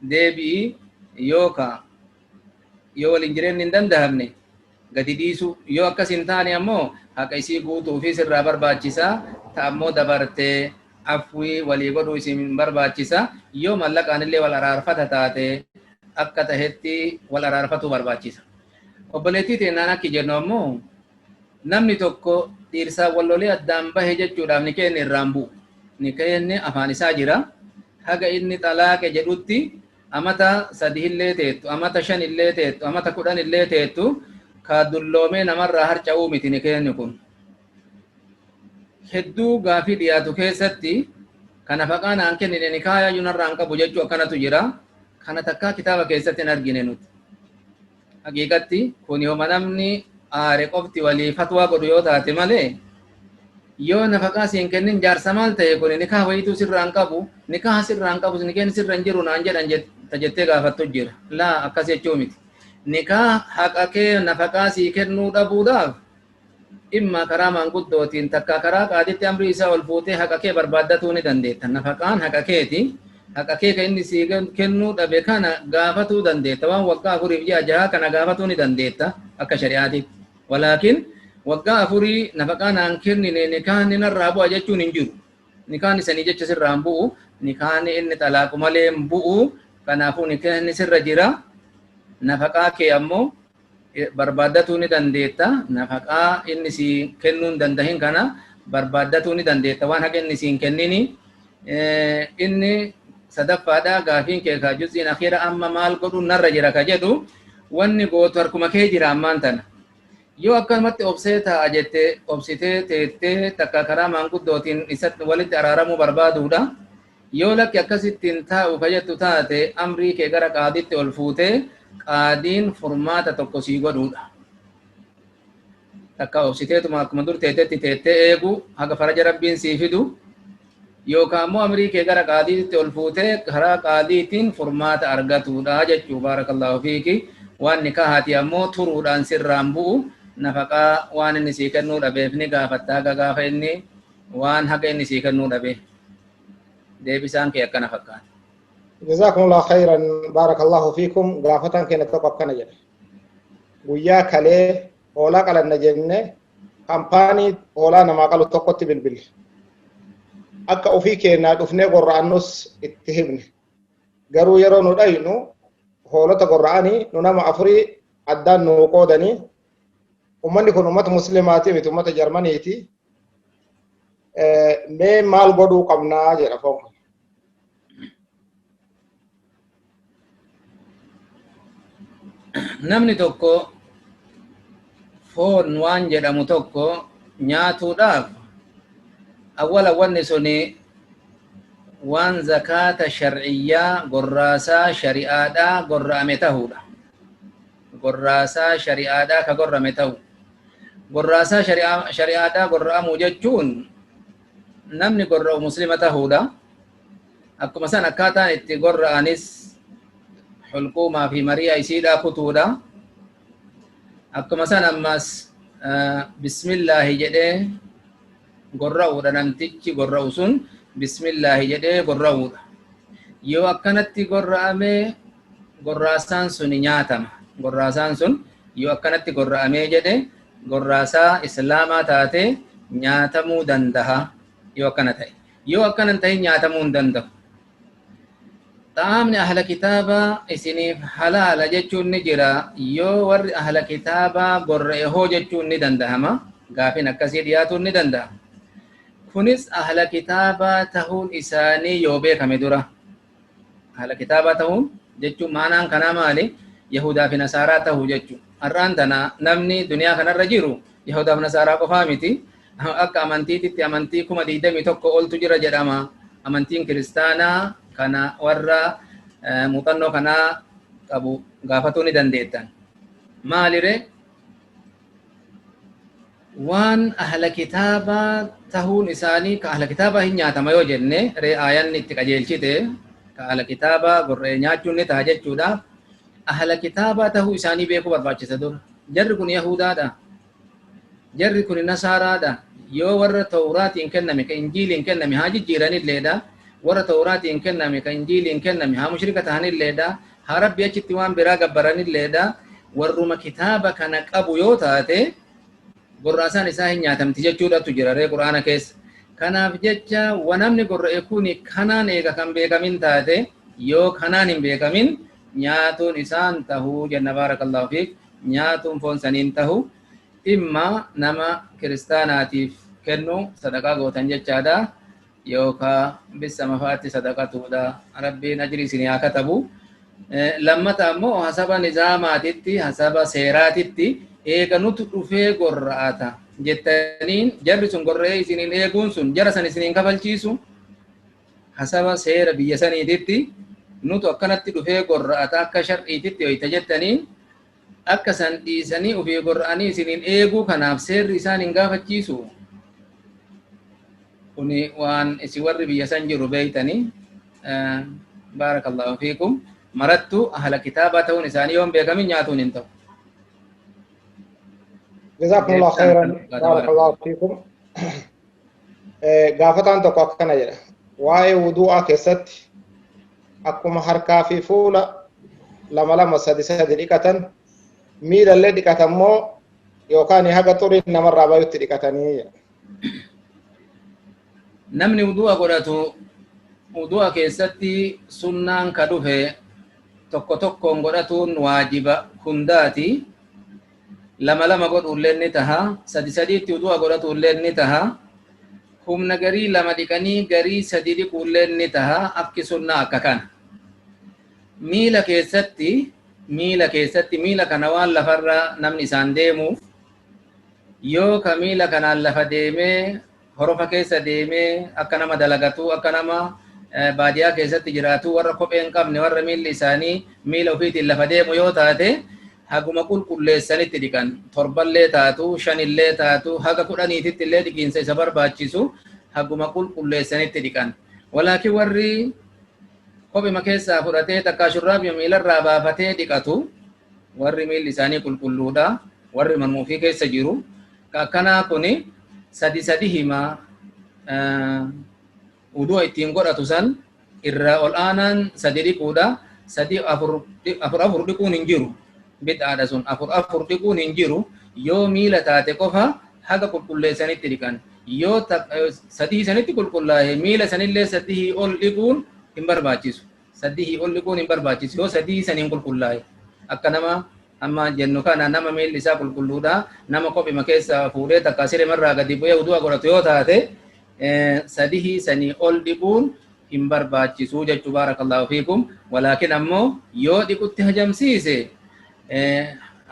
deebi'i, yookaa yoo waliin jireenyi hin dandahamne gadi dhiisu. Yoo akkas hin taane ammoo haqa isii guutuu fi sirraa barbaachisa. Ta ammoo dabartee afwii walii godhuu isin barbaachisa. Yoo mallaqaan illee wal araarfata taate, akka tahetti wal araarfatuu barbaachisa. Obboleettii teennaan akki jennu ammoo, namni tokko dhiirsaan wal lolee addaan bahe jechuudhaaf ni kenne irraan bu'u. Ni kenne afaan isaa jira. Haga inni xalaaqe jedhutti, amata 3 illee teettu, amata 5 illee teettu, amata 10 illee teettu, ka dulloomee namarraa harca'uu miti ni kenni kun. Hedduu gaafii dhiyaatu keessatti ka nafaqaa naan kennine nikaayaa iyyuu narraa hin qabu jechuu akkanatu jira. Kana takkaa kitaaba keessatti hin argine nuti. Haqiiqatti kun yooma namni aare qofti walii fatwaa godhu yoo taate malee, yoo nafaqaa siin kennin jaarsa maal ta'e kun, nikaa wayituu sirraa hin qabu, nikaa sirraa hin qabu, nikeen sirra hin jiru naan jedhan jettee gaafattu jira. Laa, akkas jechuu miti. Nikaa haqa kee nafaqaa sii kennuu dhabuudhaaf dhimma karaa maanguddootiin takka karaa qaaditti amrii isaa ol fuutee haqa kee barbaaddatuu ni dandeetta. Nafaqaan haqa keeti. Haqa kee kan inni sii kennuu dhabe kana gaafatuu dandeetta. Waan waggaa 4 fi ji'a 6 kana gaafatuu ni dandeetta akka shari'aatitti. Walaakin waggaa 4 nafaqaa naan kennine, nikaahni narraa bu'a jechuun hin jiru. Nikaahni sanii jecha sirraa hin bu'u. Nikaahni inni xalaaqu malee hin bu'u. Kanaafuu nikaahni sirra jira. Nafaqaa kee ammoo barbaaddatuu ni dandeetta. Nafaqaa inni si kennuu hin dandahin kana barbaaddatuu ni dandeetta, waan haqa inni si hin kennini. Inni sadaffaadha gaafiin kee ka juz'iin akhiira, amma maal godhu narra jira ka jedhu, wanni gootu harkuma kee jira ammaan tana. Yoo akkanumatti obsee taa'a jette, obsitee teettee takka karaa maanguddootiin isatti walitti araaramuu barbaaduudha. Yoo lakki akkasittiin taa'u ka jettu taate, amrii kee gara qaaditti ol fuutee qaadiin furmaata tokko sii godhuudha. Takka obsiteetuma akkuma dur teetetti teettee eegu haga faraja Rabbiin sii fidu, yookaan ammoo amrii kee gara qaadiitti ol fuutee karaa qaadiitiin furmaata argatuudha jechuu. Baarakallaahu fiiki. Waan nikahaati ammoo turuudhaan sirraan bu'u. Nafaqaa waan inni sii kennuu dhabeef ni gaafatta haga gaafa inni waan haga inni sii kennuu dhabe. Deebisaan kee akkana fakkaata. Jazakumullahu khairan, barakallahu fiikum. Gaafataan keenya tokko akkana jedha. Guyyaa kalee hoolaa qalanna jenne kampaanii hoolaa namaa qalu tokkotti bilbille. Akka ofii keenyaa dhufnee gorra'annus itti himne. Garuu yeroo nu dhaynu hoolota gorra'anii nu nama afurii addaan nu qoodanii, ummanni kun ummata muslimaati miti, ummata Jarmaniiti. Mee maal godhuu qabnaa jedha foon kun. Namni tokko foon waan jedhamu tokko nyaatuudhaaf, awwala wanni suni waan zakaata shar'iyyaa, gorraasaa shari'aadhaa gorra'ame tahuudha. Gorraasaa shari'aadhaa ka gorrame ta'u. Gorraasaa shari'aadhaa gorra'amuu jechuun namni gorra'u muslima tahuudha. Akkuma san akkaataan itti gorra'anis hulquumaa fi mari'a isiidhaa kutuudha. Akkuma san ammas bismillaahi jedhee gorra'uudha, namtichi gorra'u sun bismillaahi jedhee gorra'uudha. Yoo akkanatti gorra'ame Gorraasaan sun nyaatama. Gorraasaan sun yoo akkanatti gorra'amee jedhe gorraasaa islaamaa taate nyaatamuu dandaha yoo akkana ta'e. Yoo akkana hin ta'in nyaatamuu hin danda'u. Xaamni ahla kitaabaa isiniif halaala jechuun ni jira. Yoo warri ahla kitaabaa gorra'e hoo jechuun ni dandahama. Gaafin akkasii dhiyaatuun ni danda'a. Kunis ahla kitaabaa tahuun isaanii yoo beekame dura. Ahla kitaabaa tahuun jechuun maanaan kanaa maali? Yahudaa fi Nasaaraa tahuu jechuudha. Har'aan tana namni duniyaa kanarra jiru Yahudaa fi Nasaaraa qofaa miti. Akka amantiititti amantii 21,000 oltu jira jedhama. Amantiin kiristaanaa kana warra muuxannoo kanaa qabu gaafatuu ni dandeettan. Maalire? Waan ahla kitaabaa tahuun isaanii ka ahla kitaabaa hin nyaatama yoo jenne ree aayanni itti qajeelchite ka ahla kitaabaa gorra'ee nyaachuun ni taha jechuudhaaf ahla kitaabaa tahuu isaanii beekuu barbaachisa dura. Jarri kun Yahudaadha. Jarri kun Nasaaraadha. Yoo warra Tawraatiin kenname ka Injiiliin kenname haa jijjiiranilleedha. Warra Tawraatiin kenname ka Injiiliin kenname haa mushrika tahanilleedha. Haa Rabbi achitti waan biraa gabbaranilleedha. Warruma kitaaba kana qabu yoo taate gorraasaan isaa hin nyaatamti jechuudhatu jira ree Qur'aana keessa. Kanaaf jecha wanamni gorra'e kuni kanaan eega kan beekamin taate yoo kanaan hin beekamin nyaatuun isaan tahu jenna. Baarakallahu fiik. Nyaatuun foon saniin tahu, imma nama kiristaanaatiif kennu sadaqaa gootan jechaadha yookaa bissa mafaatti sadaqatuudha. Rabbiin ajrii isinii haa katabu. Lammata ammoo hasaba nizaamaatitti, hasaba seeraatitti, eega nutu dhufee gorra'ata jettaniin jarri sun gorra'ee isiniin eeguun sun jara san isiniin kafalchiisu. Hasaba seera biyya saniititti nutu akkanatti dhufee gorra'ata akka shar'iititti hoyta jettaniin akka san dhiisanii ofii gorra'anii isiniin eeguu kanaaf seerri isaan hin gaafachiisu. Kuni waan isin warri biyya san jiru beeytanii. Baarakallahu fiikum. Marattu ahla kitaabaa ta'uun isaanii yoon beekamin nyaatuun hin ta'u. Jazakumullahu khairan. Baarakallahu fiikum. Gaafataan tokko akkana jedha. Waa'ee wudu'aa keessatti akkuma harkaa fi fuula lama lama, sadi sadi dhiqatan, miilallee dhiqatan moo yookaan haga xuriin namarraa bayutti dhiqatanii jedha. Namni wudu'a godhatu wudu'a keessatti sunnaan ka dhufe tokko tokkoon godhatuun waajiba hundaati. Lama lama godhuulleen ni taha. Sadi sadiitti wudu'a godhatuulleen ni taha. Humna garii lama dhiqanii garii sadi dhiquulleen ni taha. Akki sunnaa akka kana. Miila keessatti, miila keessatti, miila kana waan lafarra namni isaan deemuuf, yoo ka miila kanaan lafa deemee horofa keessa deemee akka nama dalagatu, akka nama baadiyaa keessatti jiraatu, warra kophee hin qabne, warra miilli isaanii miila ofiitiin lafa deemu yoo taate, haguma qulqulleessanitti dhiqan. Torballee taatu, shanillee taatu, haga 10titti illee dhiqiinsa isa barbaachisu haguma qulqulleessanitti dhiqan. Walaakin warri kophima keessaa fudhatee takkaa shurraabima miilarraa baafatee dhiqatu, warri miilli isaanii qulqulluudha, warri manuma ofii keessa jiru ka akkanaa kuni sadi sadi hima wudu'a ittiin godhatu san irraa ol aanaan sadi dhiquudha. Sadi afur, afur afur dhiquun hin jiru, bid'aadha sun. Afur afur dhiquun hin jiru. Yoo miila taate qofa haga qulqulleessanitti dhiqan. Yoo sadii sanitti qulqullaa'e, miila sanillee sadii ol dhiquun hin barbaachisu. Sadii ol dhiquun hin barbaachisu yoo sadii saniin qulqullaa'e. Akka nama amma jennu kana, nama miilli isaa qulqulluudha, nama kophima keessa fuudhee takka siremarraa gadi bu'ee wudu'a godhatu yoo taate, sadii sanii ol dhiquun hin barbaachisu jechuu. Baarakallahu fiikum. Walaakin ammoo yoo dhiqutti hajamsiise,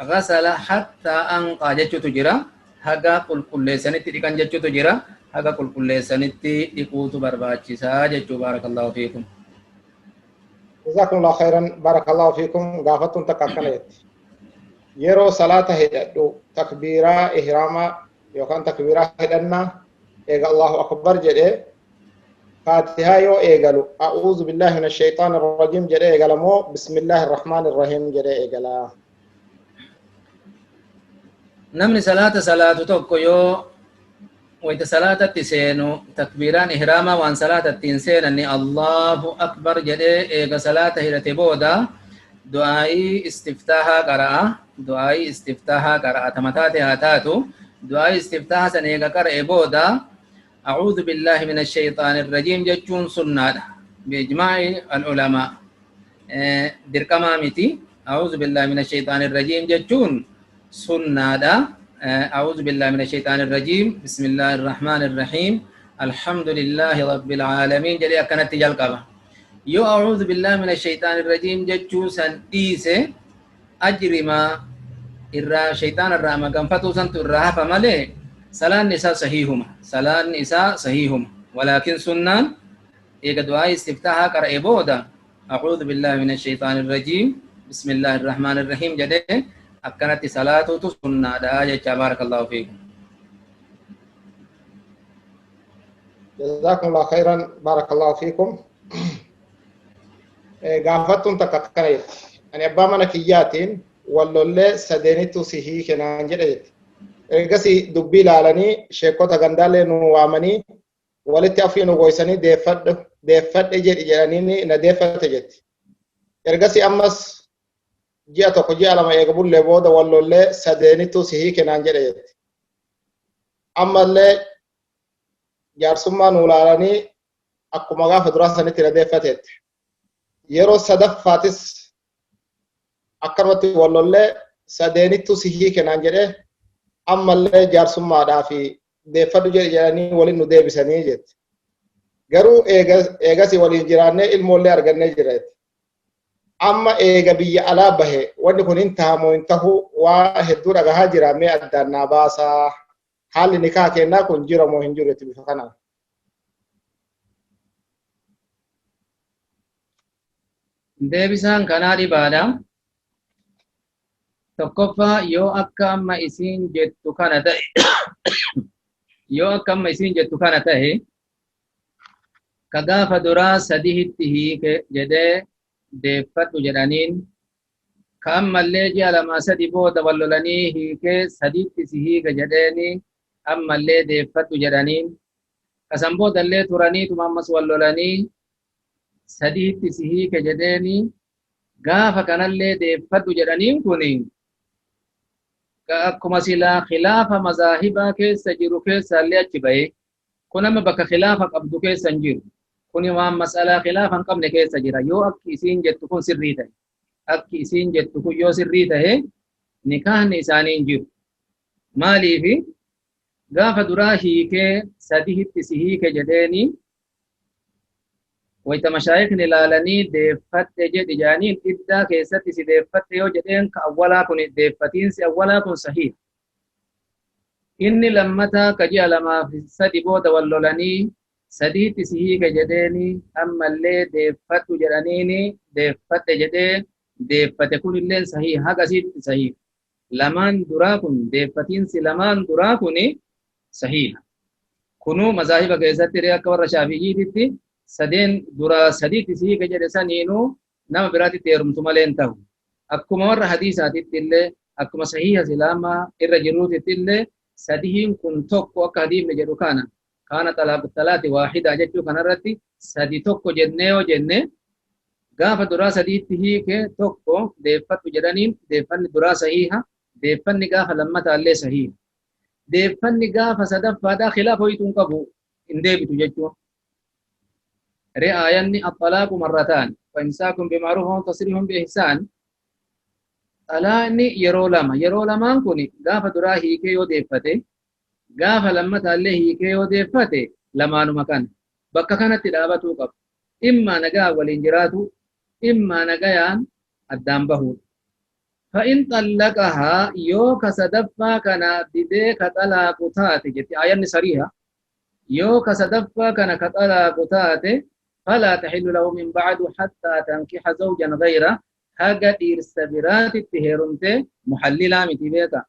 gasala hattaa anqaa jechuutu jira, haga qulqulleessanitti dhiqan jechuutu jira. Haga qulqulleessanitti dhiquutu barbaachisaa jechuu. Baarakallahu fiikum. Jazakumullahu khairan, barakallahu fiikum. Gaafattuun takka akkana jetti. Yeroo salaata hidhadhu takbiiraa ihraamaa yookaan takbiiraa hidhannaa eega Allahu akbar jedhee faatihaa yoo eegalu, a'uuzu billahi minash shaytaani rajiim jedhee eegala moo bismillahi rahmaani rahiim jedhee eegala? Namni salaata salaatu tokko yoo wayta salaatatti seenu takbiiraan ihraamaa waan salaata ittiin seenanni Allahu akbar jedhee eega salaata hidhate booda Du'aa'ii istiftaahaa qara'a. Du'aa'ii istiftaahaa qara'a. Tama taate haa taatu. Du'aa'ii istiftaahaa san eega qara'e booda أعوذ بالله من الشيطان الرجيم jechuun sunnaadha. بإجماع العلماء. Dirqamaa miti. أعوذ بالله من الشيطان الرجيم jechuun sunnaadha. أعوذ بالله من الشيطان الرجيم، بسم الله الرحمن الرحيم، الحمد لله رب العالمين jedhee akkanatti jalqaba. Yoo أعوذ بالله من الشيطان الرجيم jechuu san dhiise, ajrimaa irraa shayxaana irraa maganfatuu santu irraa hafa malee salaanni isaa sahiihuma, salaanni isaa sahiihuma. ولكن sunnaan eega du'aa istiftaahaa qara'e booda أعوذ بالله من الشيطان الرجيم، بسم الله الرحمن الرحيم jedhee akkanatti salaatuutu sunnaadha jecha. بارك الله فيكم. جزاكم الله خيرا، بارك الله فيكم. Gaafattuun takka akkana jetti: ani abbaa mana kiyyaatiin wallollee sadeenittu si hiike naan jedhe jetti. Ergasii dubbii ilaalanii sheekota gandaallee nu waamanii walitti afii nu goysanii, deeffadhu deeffadhe jedhi jedhanii na deeffate jetti. Ergasii ammas ji'a 1, ji'a 2 eega bullee booda wallollee sadeenittu si hiike naan jedhe jetti. Ammallee jaarsummaa nu ilaalanii akkuma gaafa duraa sanitti na deeffateetti. Yeroo sadaffaatis akkanumatti wallollee sadeenittu si hiike naan jedhe, ammallee jaarsummaadhaa fi deeffadhu jedhi jedhanii waliin nu deebisanii jetti. Garuu eegasii waliin jiraannee ilmoollee argannee jira jetti. Amma eega biyya alaa bahe wanni kun hin tahamoo hin tahu? Waa hedduu dhagahaa jira, mee addaan naa baasaa, haalli nikaa kennaa kun jira moo hin jiru jetti bifa kanaan. Deebisaan kanaa dhibaadha. Tokkoffaa, yoo akka amma isiin jettu kana ta'e, yoo akka amma isiin jettu kana ta'e, ka gaafa duraa sadihitti hiike jedhee deeffadhu jedhaniin, ka ammallee ji'a 2 3 booda wal lolanii hiikee sadiitti si hiike jedheeni ammallee deeffadhu jedhaniin, ka san boodallee turaniituma ammas wal lolanii sadiitti si hiike jedheeni gaafa kanallee deeffadhu jedhaniin, kuni akkuma silaa khilaafa mazaahibaa keessa jiru keessaallee achi bahe. Kun amma bakka khilaafa qabdu keessa hin jiru. Kuni waan mas'alaa khilaafa hin qabne keessa jira. Yoo akki isiin jettu kun sirrii ta'e, akki isiin jettu kun yoo sirrii ta'e, nikaahni isaanii hin jiru. Maaliifi? Gaafa duraa hiikee sadihitti si hiike jedheeni, wayta mashaayikni ilaalanii deeffadhe jedhi jedhaniin, iddaa keessatti si deeffadhe yoo jedheen, ka awwalaa kun deeffatiinsi awwalaa kun sahiha. Inni lammataa ka ji'a 2 fi 3 booda wal lolanii sadiitti si hiike jedheeni ammallee deeffadhu jedhaniini deeffadhe jedhee deeffate, kunilleen sahiha, haga asiitti sahiha. Lamaan duraa kun, deeffatiinsi lamaan duraa kuni sahiha. Kunuu mazaahiba keessatti akka warra Shaafiyyititti sadeen duraa sadiitti si hiike jedhe saniinuu nama biraatitti heerumtu malee hin ta'u. Akkuma warra hadiisaatitti illee, akkuma sahiha silaamaa irra jiruutitti illee, sadihiin kun tokko akka hadiifni jedhu kana كان طلاق الثلاث واحدة jechuu kanarratti sadi tokko jennee yoo jenne, gaafa duraa sadiitti hiike tokko deeffadhu jedhaniin, deeffanni duraa sahiha, deeffanni gaafa lammataallee sahiha. Deeffanni gaafa sadaffaadhaa khilaafa hoyituu hin qabu, hin deebitu jechuun. Ri'aayanni الطلاق مرتان فإمساك بمعروف أو تسريح بإحسان. Xalaaqni yeroo lama. Yeroo lamaan kun gaafa duraa hiikee yoo deeffate, gaafa lammataallee hiikee yoo deeffate, lamaanuma kana. Bakka kanatti dhaabatuu qaba. Immaa nagaa waliin jiraatu, immaa nagayaan addaan bahuudha. فإن طلقها yoo ka sadaffaa kana didee ka xalaaqu taate jetti aayanni sariiha. Yoo ka sadaffaa kana ka xalaaqu taate, فلا تحل له من بعد حتى تنكح زوجا غيره haga dhiirsa biraatitti heerumte muhallilaa miti. Beeka,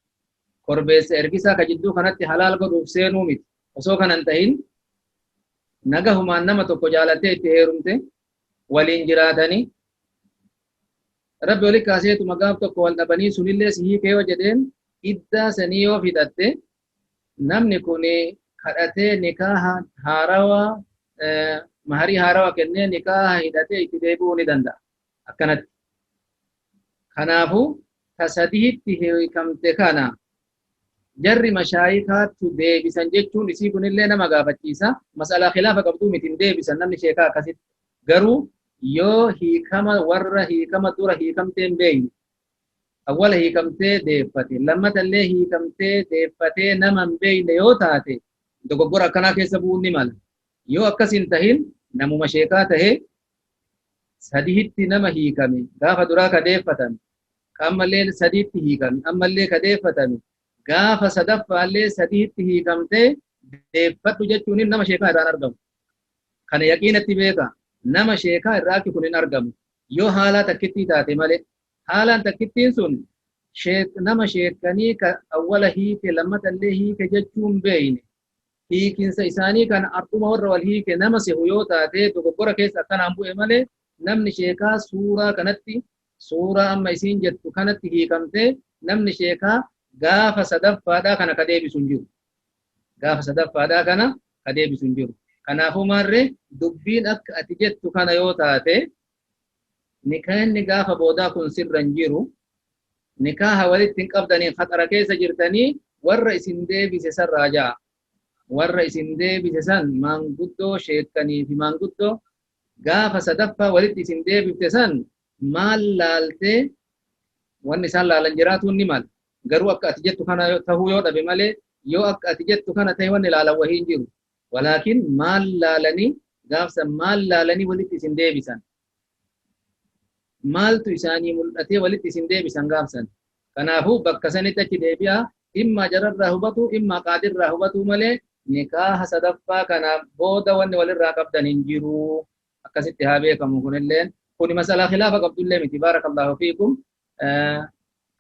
korbeessa ergisaa ka jidduu kanatti halaal godhuuf seenuu miti. Osoo kanan tahin nagahumaan nama tokko jaalattee itti heerumte waliin jiraatanii, Rabbi oli kaaseetuma gaaf tokko wal dhabanii sunillee si hiikee yoo jedheen, iddaa sanii yoo fixatte, namni kun kadhatee nikaaha haarawaa, maharii haarawaa kennee nikaaha hidhatee itti deebi'uu ni danda'a akkanatti. Kanaafuu ta sadihitti hiikamte kana jarri mashaayikaattu deebisan jechuun isii kunillee nama gaafachiisa. Mas'alaa khilaafa qabduu miti, hin deebisan namni sheekaa akkasitti. Garuu yoo hiikama warra hiikama dura hiikamtee hin beekne, awwala hiikamtee deeffate, lammatallee hiikamtee deeffatee nama hin beekne yoo taate, dogoggora akkanaa keessa bu'uun ni mala. Yoo akkas hin tahin, namuma sheekaa tahee sadihitti nama hiikame, gaafa duraa ka deeffatame, ka ammallee sadiitti hiikame, ammallee ka deeffatame, gaafa sadaffaallee sadiitti hiikamtee deeffadhu jechuun nama sheekaa irraan argamu. Kana yaqiinatti beeka. Nama sheekaa irraa akki kun hin argamu. Yoo haalaa takkittii taate malee. Haalaan takkittiin sun nama sheekanii ka awwala hiike, lammatallee hiike jechuun beeyne. Hiikinsa isaanii kana akkuma warra wal hiike nama sehu yoo taate, dogoggora keessa akkanaan bu'e malee, namni sheekaa suuraa kanatti, suuraa amma isiin jettu kanatti hiikamtee, namni sheekaa gaafa sadaffaadhaa kana ka deebisu hin jiru. Gaafa sadaffaadhaa kana ka deebisu hin jiru. Kanaafuu maarree, dubbiin akka ati jettu kana yoo taate, nikaahni gaafa boodaa kun sirra hin jiru. Nikaaha walitti hin qabdanii, khaxara keessa jirtanii, warra isin deebise san raajaa. Warra isin deebise san, maanguddoo sheekkanii fi maanguddoo gaafa sadaffaa walitti isin deebifte san, maal laaltee wanni isaan laalan jiraatuun ni mala. Garuu akka ati jettu kana tahuu yoo dhabe malee, yoo akka ati jettu kana ta'e, wanni laalan wahii hin jiru. Walaakin maal laalanii gaafsan, maal laalanii walitti isin deebisan? Maaltu isaanii mul'atee walitti isin deebisan gaafsan? Kanaafuu bakka sanitti achi deebi'a. Imma jararraa hubatu, imma qaadirraa hubatu malee, nikaaha sadaffaa kana booda wanni walirraa qabdan hin jiru. Akkasitti haa beekamu kunilleen. Kuni masalaa khilaafa qabdullee miti. Baarakallahu fiikum.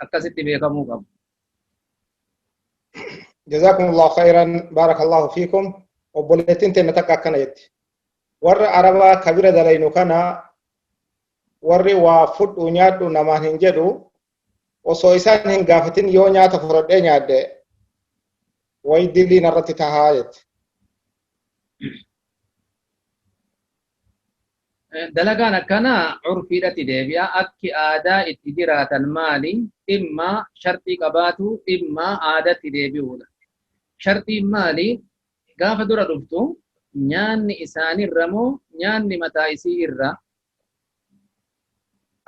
Akkasitti beekamuu qabu. Jazakumullahu khairan, barakallahu fiikum. Obboleettiin teenya takka akkana jetti. Warra Arabaa kabira dalaynu kana, warri waa fudhu nyaadhu namaan hin jedhu, osoo isaan hin gaafatin yoo nyaata fudhadhee nyaadhe wayi dilii narratti tahaa jetti. Dalagaan akkanaa curfiidhatti deebi'a. Akki aadaa itti jiraatan maali? Dhimma sharxii qabaatu, dhimma aadaatti deebi'uudha. Sharxiin maali? Gaafa dura dhuftu nyaanni isaanirra moo nyaanni mataa isii irra?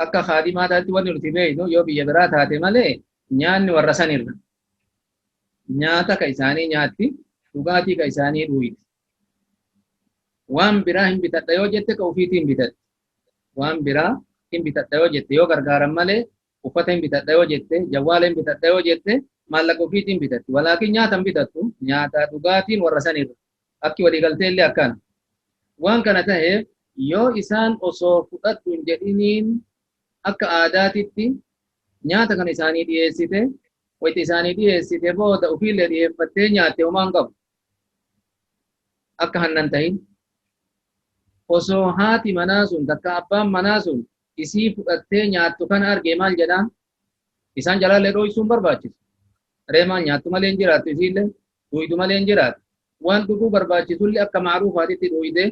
Akka kaadimaa taatti wanni nuti beeknu, yoo biyya biraa taate malee, nyaanni warra sanirra. Nyaata ka isaanii nyaatti, dhugaatii ka isaanii dhuyti. Waan biraa hin bitadha yoo jette, ka ofiitiin bitatti. Waan biraa hin bitadha yoo jette, yoo gargaaran malee, uffata hin bitadha yoo jette, jawwaala hin bitadha yoo jette, maallaqa ofiitiin bitatti. Walaakin nyaata hin bitattu, nyaata dhugaatiin warra sanirra. Akki waliigaltee illee akkana. Waan kana ta'eef, yoo isaan osoo fudhadhu hin jedhiniin akka aadaatitti nyaata kana isaanii dhiyeessite, wayita isaanii dhiyeessite booda ofiillee dhiyeeffattee nyaatte, homaan qabu. Akka hannan tahin. Osoo haati manaa sun takka abbaan manaa sun isii fudhattee nyaattu kana argee maal jedhaan? Isaan jalaallee dho'isuun barbaachisu. Reemaan nyaattu malee hin jiraattu, isiillee dhuydu malee hin jiraattu. Waan dhuguu barbaachisullee akka macruufaatitti dhuyde,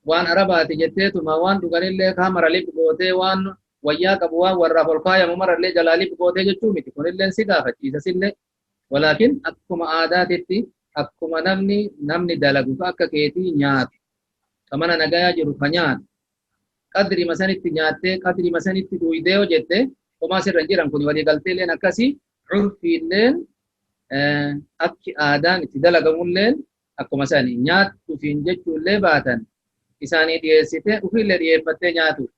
waan arabaati jetteetuma waan dhuganillee kaamara lip gootee, waan wayyaa qabu, waan warraaf ol kaayamu marallee jalaa lip gootee jechuu miti. Kunillee si gaafachiisa sillee. Walaakin akkuma aadaatitti, akkuma namni dalagu ka akka keetii nyaatu, ka mana nagayaa jiru ka nyaatu, qadrima sanitti nyaattee qadrima sanitti dhuydee yoo jette, homaa sirra hin jiran. Kun waliigalteelleen akkasii, curfiilleen akki aadaan itti dalagamulleen akkuma sani, nyaattu siin jechuullee baatan, isaanii dhiyeessite ufiillee dhiyeeffattee nyaatu,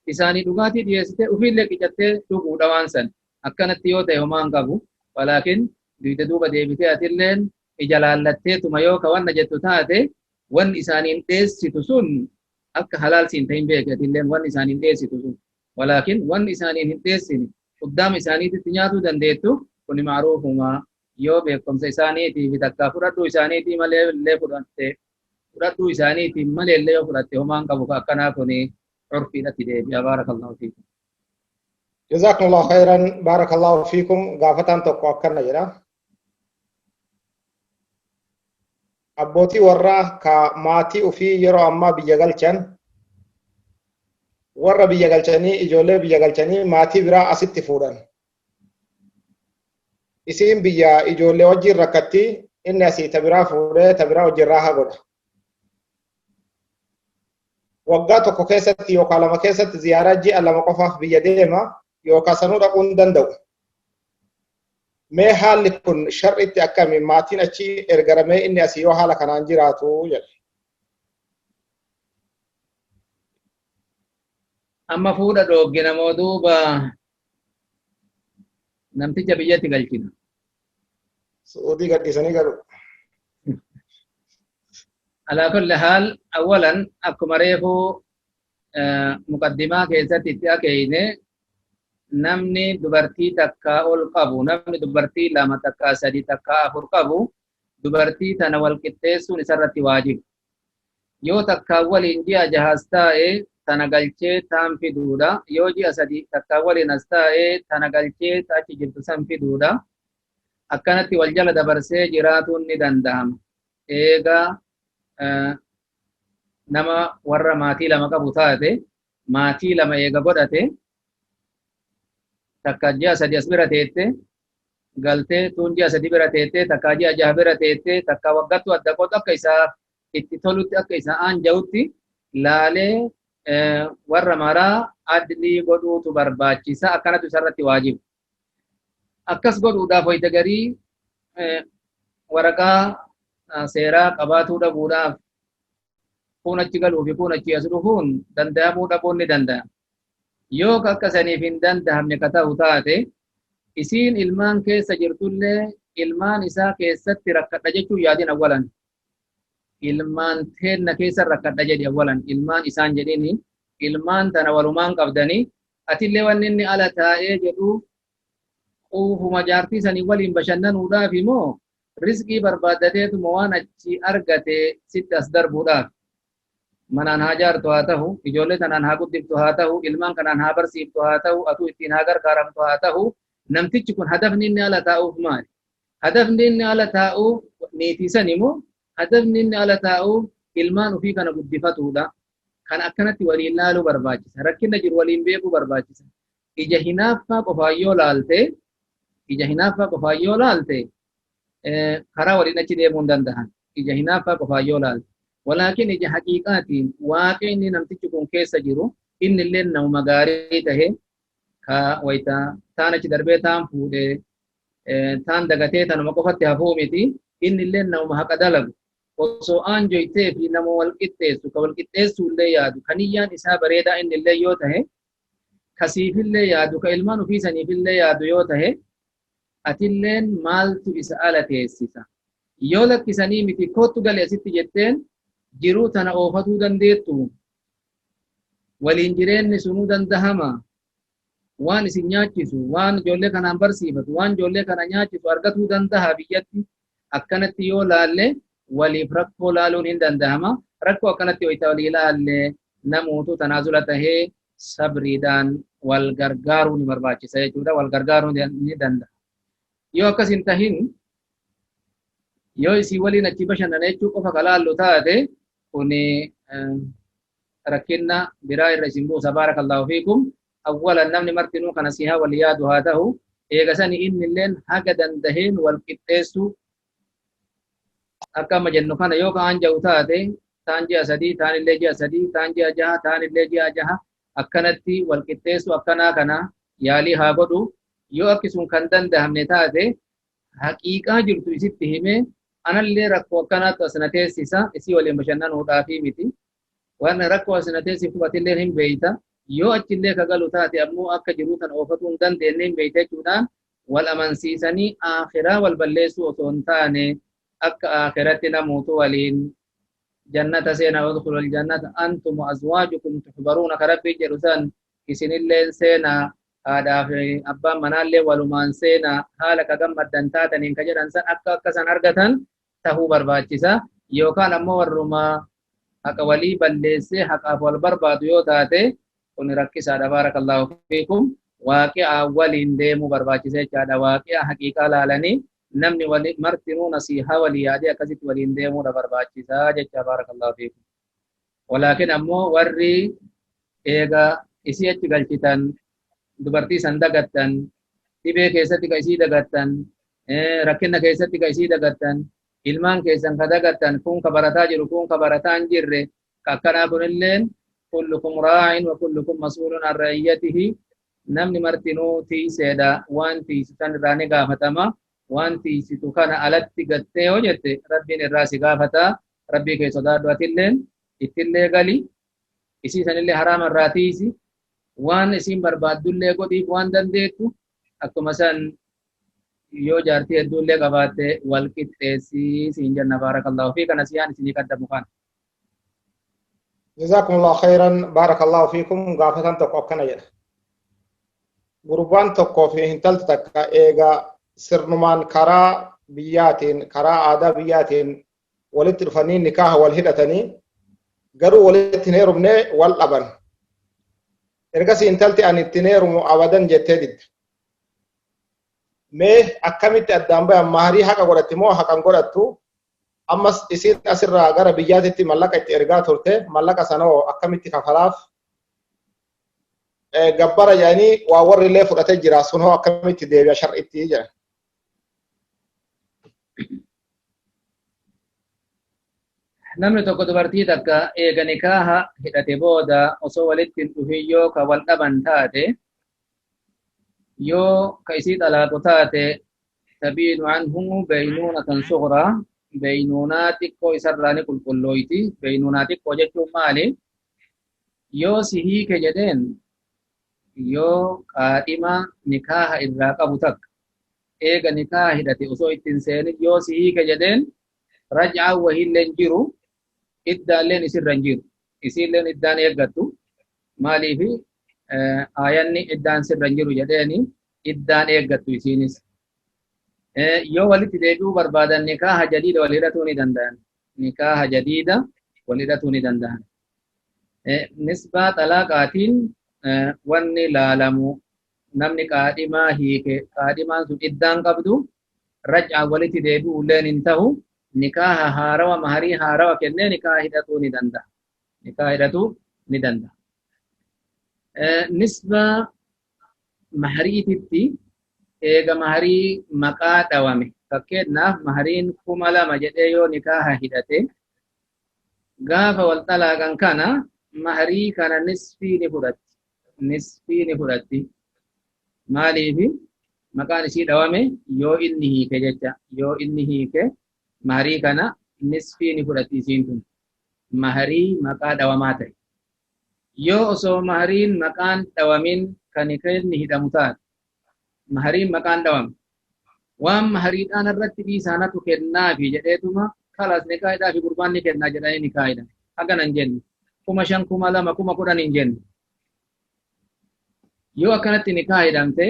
isaanii dhugaatii dhiyeessite ufiillee qicattee dhuguudha. Waan san akkanatti yoo ta'e homaan qabu. Walaakin duyda duuba deebitee atilleen ija laallatteetuma yoo ka wanna jettu taate, wanni isaaniin dheessitu sun akka halaal siin ta'in beeke atilleen, wanni isaaniin dheessitu sun. Walaakin wanni isaaniin hin dheessine quddaama isaaniititti nyaatuu dandeettu, kuni macruufuma. Yoo beekumsa isaaniitii fi takkaa fudhadhuu isaaniitii malee illee fudhatte, fudhadhuu isaaniitiin malee illee yoo fudhatte, homaan qabu. Ka akkanaa kuni curfiidhatti deebi'a. Baarakallahu fiikum. Jazakumullahu khairan, barakallahu fiikum. Gaafataan tokko akkana jedha. Abbootii warraa ka maatii ofii yeroo ammaa biyya galchan, Warra biyya galchanii, ijoollee biyya galchanii, maatii biraa asitti fuudhan. Isiin biyya ijoollee wajjin rakkatti, inni asii ta biraa fuudhee ta biraa wajjin raahaa godha. Waggaa tokko keessatti yookaan lama keessatti ziyaaraa ji'a 2 qofaaf biyya deema yookaan sanuu dhaquu hin danda'u. Mee haalli kun shar'itti akkami, maatiin achi ergaramee inni asii yoo haala kanaan jiraatu jedhe. Amma fuudha dhooggina moo duuba namticha biyyatti galchina? Su'uudii gadhiisanii galu. Alaa kulli haal, awwalan akkuma reefuu muqaddimaa keessatti itti akeeyne, namni dubartii takkaa ol qabu, namni dubartii 2 takkaa 3 takkaa 4 qabu, dubartii tana wal qixxeessuun isarratti waajiba. Yoo takkaa waliin ji'a jaha as taa'e, tana galchee taan fiduudha. Yoo ji'a 3 takkaa waliin as taa'e, tana galchee ta achi jirtu san fiduudha. Akkanatti wal jala dabarsee jiraatuun ni danda'ama. Eega nama warra maatii 2 qabu taate, maatii 2 eega godhate, takka ji'a 3 as bira teette galtee, tuun ji'a 3 bira teette, takka ji'a 6 bira teette, takka waggattu adda qotu, akka isaa itti tolutti, akka isaa aanja'utti laalee warra maraa adlii godhuutu barbaachisa. Akkanatu isarratti waajiba. Akkas godhuudhaaf wayita garii waraqaa seeraa qabaatuu dhabuudhaaf kuun achi galuu fi kuun achi as dhufuun danda'amuu dhabuun ni danda'a. Yoo akka saniif hin danda'amne ka ta'u taate, isiin ilmaan keessa jirtullee ilmaan isaa keessatti rakkadha jechuun yaadin awwalan. Ilmaan teenna keessa rakkadha jedhi awwalan, ilmaan isaan jedhini, ilmaan tana walumaan qabdanii, atillee wanni inni ala taa'ee jedhu quufuma jaartii sanii waliin bashannanuudhaaf immoo rizqii barbaaddateetuma waan achi argate sitti as darbuudhaaf. Manaan haa jaartu haa ta'u, ijoollee tanaan haa guddiftu haa ta'u, ilmaan kanaan haa barsiiftu haa ta'u, atuu ittiin haa gargaaramtu haa ta'u, namtichi kun hadafni inni ala taa'uuf maali? Hadafni inni ala taa'uuf niitii sani immoo, hadafni inni ala taa'uuf ilmaan ofii kana guddifatuudha. Kan akkanatti waliin laaluu barbaachisa. Rakkina jiru waliin beekuu barbaachisa. Ija hinaaffaa qofaan yoo laalte, ija hinaaffaa qofaan yoo laalte, karaa waliin achi deemuu hin danda'an. Ija hinaaffaa qofaan yoo laalte. Walaakin ija haqiiqaatiin waaqni namtichi kun keessa jiru, inni illee nama gaarii tahe, ka wayita taan achi darbee taan fuudhee, taan dagatee tanuma qofatti hafuu miti, inni illee nama haqa dalagu. Osoo aanjoytee fi nama wal qixxeessu, ka wal qixxeessuu illee yaadu, ka niyyaan isaa bareedaa inni illee yoo tahe, ka siifillee yaadu, ka ilmaan ofii saniifillee yaadu yoo tahe, atilleen maaltu isa ala teessisa? Yoo lakkisanii miti kottu gali asitti jetteen, jiruu tana oofatuu dandeettu? Waliin jireenni sunuu dandahama? Waan isin nyaachisu, waan ijoollee kanaan barsiifatu, waan ijoollee kana nyaachisu argatuu dandaha biyyatti? Akkanatti yoo laalle waliif rakkoo laaluun hin dandahama. Rakkoo akkanatti wayita walii laalle namuutu tanaazula tahee sabriidhaan wal gargaaruu ni barbaachisa jechuudha. Wal gargaaruu ni danda'a. Yoo akkas hin tahin, yoo isii waliin achi bashannana jechuu qofa ka laallu taate, kuni rakkinna biraa irra isin buusa. Baarakallaahu fiikum. Awwalan namni martinuu kana sihaa wal yaadu haa ta'u. Eega sani inni illeen haga dandaheen wal qixxeessu, akka amma jennu kana yoo ka'aan ja'u taate, taan ji'a 3, taan illee ji'a 3, taan ji'a 6, taan illee ji'a 6, akkanatti wal qixxeessu akkanaa kana yaalii haa godhu. Yoo akki sun kan dandahamne taate, haqiiqaa jirtu isitti himee, anallee rakkoo akkanaatu as na teessisa, isii waliin bashannanuudhaafii miti, waan rakkoo as na teessiftu atillee hin beeyta, yoo achillee ka galu taate ammoo akka jiruu tan oofatuu hin dandeenye hin beeyta jechuudhaan wal amansiisanii, aakhiraa wal balleessuu osoo hin taane, akka aakhiratti namuutu waliin jannata seena, udkhulul jannata antum wa azwaajukum tuhbaruuna ka Rabbii jedhu san, isinilleen seenaa, haadhaa fi abbaan manaallee walumaan seenaa, haala ka gammaddan taataniin ka jedhan san akka akka san argatan tahuu barbaachisa. Yookaan ammoo warruma haqa walii balleessee haqaaf wal barbaadu yoo taate, kun rakkisaadha. Baarakallaahu fiikum. Waaqi'aa waliin deemuu barbaachisa jechaadha. Waaqi'a haqiiqaa laalanii namni wali martinuu nasiihaa walii yaadee akkasitti waliin deemuudha barbaachisa jecha. Baarakallaahu fiikum. Walaakin ammoo warri eega Isii achi galchitan, dubartii san dagattan, dhibee keessatti ka isii dagattan, rakkina keessatti ka isii dagattan, ilmaan keessan ka dagattan, kun ka barataa jiru, kun ka barataa hin jirre, ka akkanaa kunilleen kullukum raa'in wa kullukum mas'uulun an ra'iyyatihi. Namni martinuu tiiseedha, waan tiisu san irraa ni gaafatama. Waan tiisitu kana alatti gattee yoo jette Rabbiin irraa si gaafata. Rabbii kee sodaadhu, atilleen ittillee gali, isii sanillee haraama irraa tiisi, waan isiin barbaaddullee godhiif waan dandeettu. Akkuma san yoo jaartii hedduullee qabaatte wal qixxeessii siin jenna. Baarakallahu fi kana siyaan isinii qaddamu kana. Jazakumullahu khairan, barakallahu fiikum. Gaafatan tokko akkana jedha. Gurbaan tokkoo fi intalti takka eega sirnumaan karaa biyyaatiin, karaa aadaa biyyaatiin walitti dhufanii nikaaha wal hidhatanii, garuu walitti hin heerumne, wal dhaban. Ergasii intalti ani ittiin heerumu abadan jettee didde. Mee akkamitti addaan bayan? Maharii haqa godhatti moo haqan godhattu? Ammas isiin asirraa gara biyyaatitti mallaqa itti ergaa turte, mallaqa sanoo akkamitti kafalaaf? Gabbara jedhanii waa warri illee fudhatee jira, sun hoo akkamitti deebi'a shar'itti jedha. Namni tokko dubartii takka eega nikaaha hidhate booda osoo walitti hin dhufin yoo ka wal dhaban taate, yoo ka isii xalaaqu taate, tabiinu anhu baynuunatan sughraa, baynuunaa xiqqoo isarraa ni qulqullooyti. Baynuunaa xiqqoo jechuun maali? Yoo si hiike jedheen, yoo qaadhima nikaaha irraa qabu takka eega nikaaha hidhate osoo ittiin seenin yoo si hiike jedheen, raj'aan wahiilleen jiru, iddaalleen isirra hin jiru, isiilleen iddaan eeggattu. Maaliifi? Aayanni iddaan sirra hin jiru jedheeni, iddaan eeggattu isiinis. Yoo walitti deebi'uu barbaadan nikaaha jadiida wal hidhatuu ni danda'an, nikaaha jadiida wal hidhatuu ni danda'an. Nisbaa xalaaqaatiin wanni laalamu, namni qaadhimaa hiike, qaadhimaan sun iddaan qabdu, raj'aan walitti deebi'uulleen hin tahu, nikaaha haarawa maharii haarawa kennee nikaaha hidhatuu ni danda'a, nikaaha hidhatuu ni danda'a. Nisbaa mahariititti, eega maharii maqaa dhawame, fakkeenyaaf mahariin 2000 jedhee yoo nikaaha hidhate, gaafa wal xalaaqan kana maharii kana nisfii ni fudhatti, nisfii ni fudhatti. Maaliifi? Maqaan isii dhawame yoo inni hiike jecha. Yoo inni hiike maharii kana nisfii ni fudhatti isiin tun, maharii maqaa dhawamaa ta'e. Yoo osoo mahariin maqaan dhawamin kan inni hidhamu taate, mahariin maqaan dhawame, waan mahariidhaan irratti dhiisaanatu kennaafi jedheetuma kalas nikaa hidhaa fi gurbaan ni kennaa jedhanii nikaa hidhan, hagana hin jenne, 5000, 2000, 10,000 hin jenne, yoo akkanatti nikaa hidhamte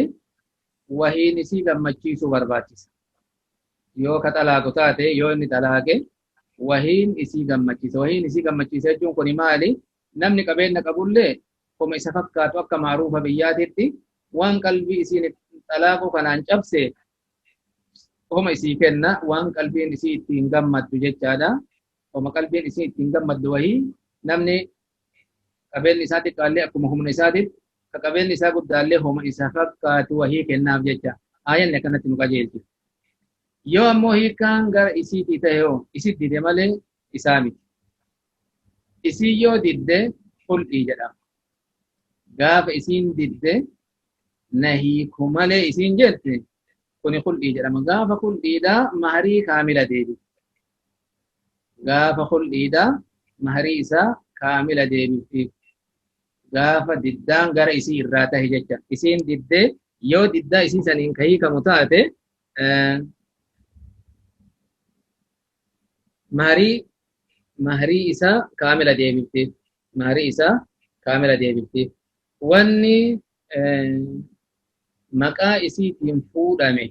wahiin isii gammachiisuu barbaachisa. Yoo ka xalaaqu taate, yoo inni xalaaqe, wahiin isii gammachiisa. Wahiin isii gammachiisa jechuun kuni maali? Namni qabeenya qabullee koma isa fakkaatu akka maaruufa biyyaatitti waan qalbii isiin xalaaquu kanaan cabse homa isii kenna, waan qalbiin isii ittiin gammaddu jechaadha. Homa qalbiin isii ittiin gammaddu wahii, namni qabeenyi isaa xiqqaallee akkuma humna isaatitti, ka qabeenyi isaa guddaallee homa isa fakkaatu wahii kennaaf jecha. Aayanni akkanatti nu qajeelchi. Yoo ammoo hiikkaan gara isiitii ta'e hoo, isit dide malee isaa miti. Isii yoo didde khul'ii jedhama. Gaafa isiin didde, na hiiku malee isiin jette, kuni khul'ii jedhama. Gaafa khul'iidha maharii kaamila deebi. Gaafa khul'iidha maharii isaa kaamila deebifti. Gaafa diddaan gara isii irraa tahe jecha. Isiin diddee, yoo diddaa isii saniin ka hiikamu taate, maharii isaa kaamila deebifti. Maharii isaa kaamila deebifti. Wanni maqaa isiitiin fuudhame,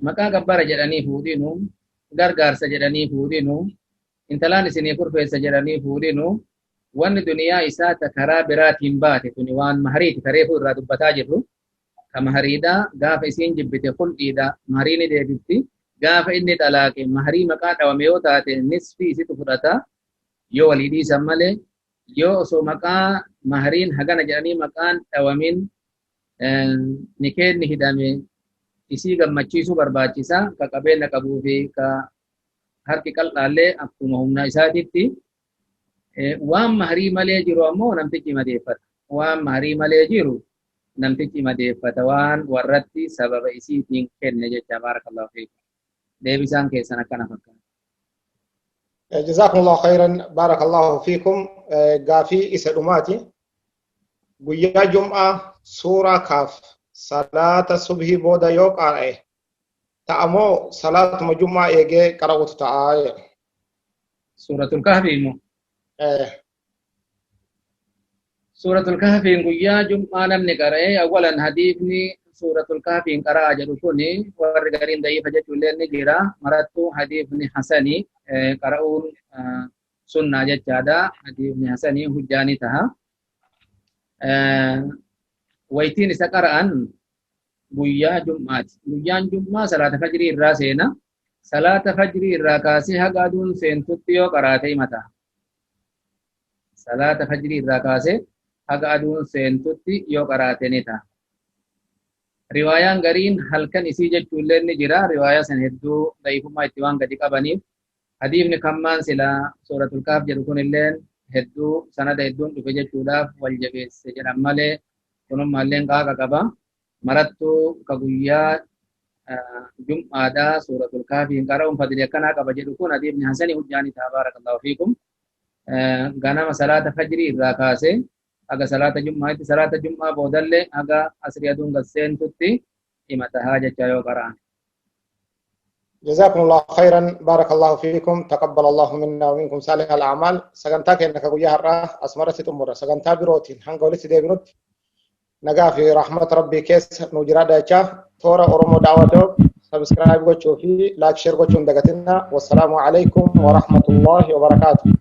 maqaa gabbara jedhanii fuudhinu, gargaarsa jedhanii fuudhinu, intalaan isinii kurfeessa jedhanii fuudhinu, wanni duniyaa isaa ta karaa biraatiin baate tuni waan mahariiti kareefuu irraa dubbataa jirru. Ka mahariidha gaafa isiin jibbite khul'iidha, maharii ni deebifti. Gaafa inni xalaaqe maharii maqaa dhawame yoo taate nisfii isitu fudhata yoo walii dhiisan malee. Yoo osoo maqaa mahariin hagana jedhanii maqaan dhawamin nikeenni hidhame, isii gammachiisuu barbaachisa. Ka qabeenya qabuu fi ka harki qal'aallee akkuma humna isaatitti. Waan maharii malee jiru ammoo namtichi madeeffata. Waan maharii malee jiru namtichi madeeffata, waan warratti sababa isiitiin kenne jecha. Baarakallahu fiikum. Deebisaan keessan akkana fakkaata. جزاكم الله خيرا، بارك الله فيكم. Gaafii isa dhumaati. Guyyaa Jum'aa suuraa Kaaf salaata subhii booda yoo qara'e ta'amoo salaatuma Jum'aa eegee qara'utu ta'a? Suuratul Kahfi immoo. Suuratul Kahfiin guyyaa Jum'aa namni qara'e, awwalan hadiifni Suuratul Kahfiin qara'a jedhu kuni warri gariin da'iifa jechuullee ni jira. Marattuu hadiifni hasanii, qara'uun sunnaa jechaadha. Hadiifni hasanii hujjaa ni taha. Waytiin isa qara'an guyyaa Jum'aati. Guyyaan Jum'aa salaata fajrii irraa seena. Salaata fajrii irraa kaasee haga aduun seentutti yoo qaraate himata. Salaata fajrii irraa kaasee haga aduun seentutti yoo qaraate ni ta'a. Riwaayaan gariin halkan isii jechuullee ni jira. Riwaayaa san hedduu da'ifummaa itti waan gadi qabaniif, hadiifni kammaan silaa Suuratul Kahf jedhu kunilleen hedduu sanada hedduun dhufe jechuudhaaf wal jabeesse jedhan malee, kunummaalleen qaaqa qaba. Marattuu ka guyyaa Jum'aadhaa Suuratul Kahfiin qara'uun fadli akkanaa qaba jedhu kun hadiifni hasanii hujjaanii ta'a. Baarakallahu fiikum. Ganama salaata fajrii irraa kaasee haga salaata Jum'aatti, salaata Jum'aa boodallee haga asrii aduun gad seentutti hima tahaa jecha yoo qara'an. جزاكم الله خيرا، بارك الله فيكم، تقبل الله منا ومنكم صالح الأعمال. Sagantaa keenya ka guyyaa har'aa asumarratti xumura. Sagantaa birootiin hanga walitti deebinutti nagaa fi rahmata Rabbii keessa nu jiraadha jechaa, toora Oromoo Daawwadoo subscribe gochuu fi like, share gochuu hin dagatinaa. Wassalaamu alaikum wa rahmatullahi wa barakaatuh.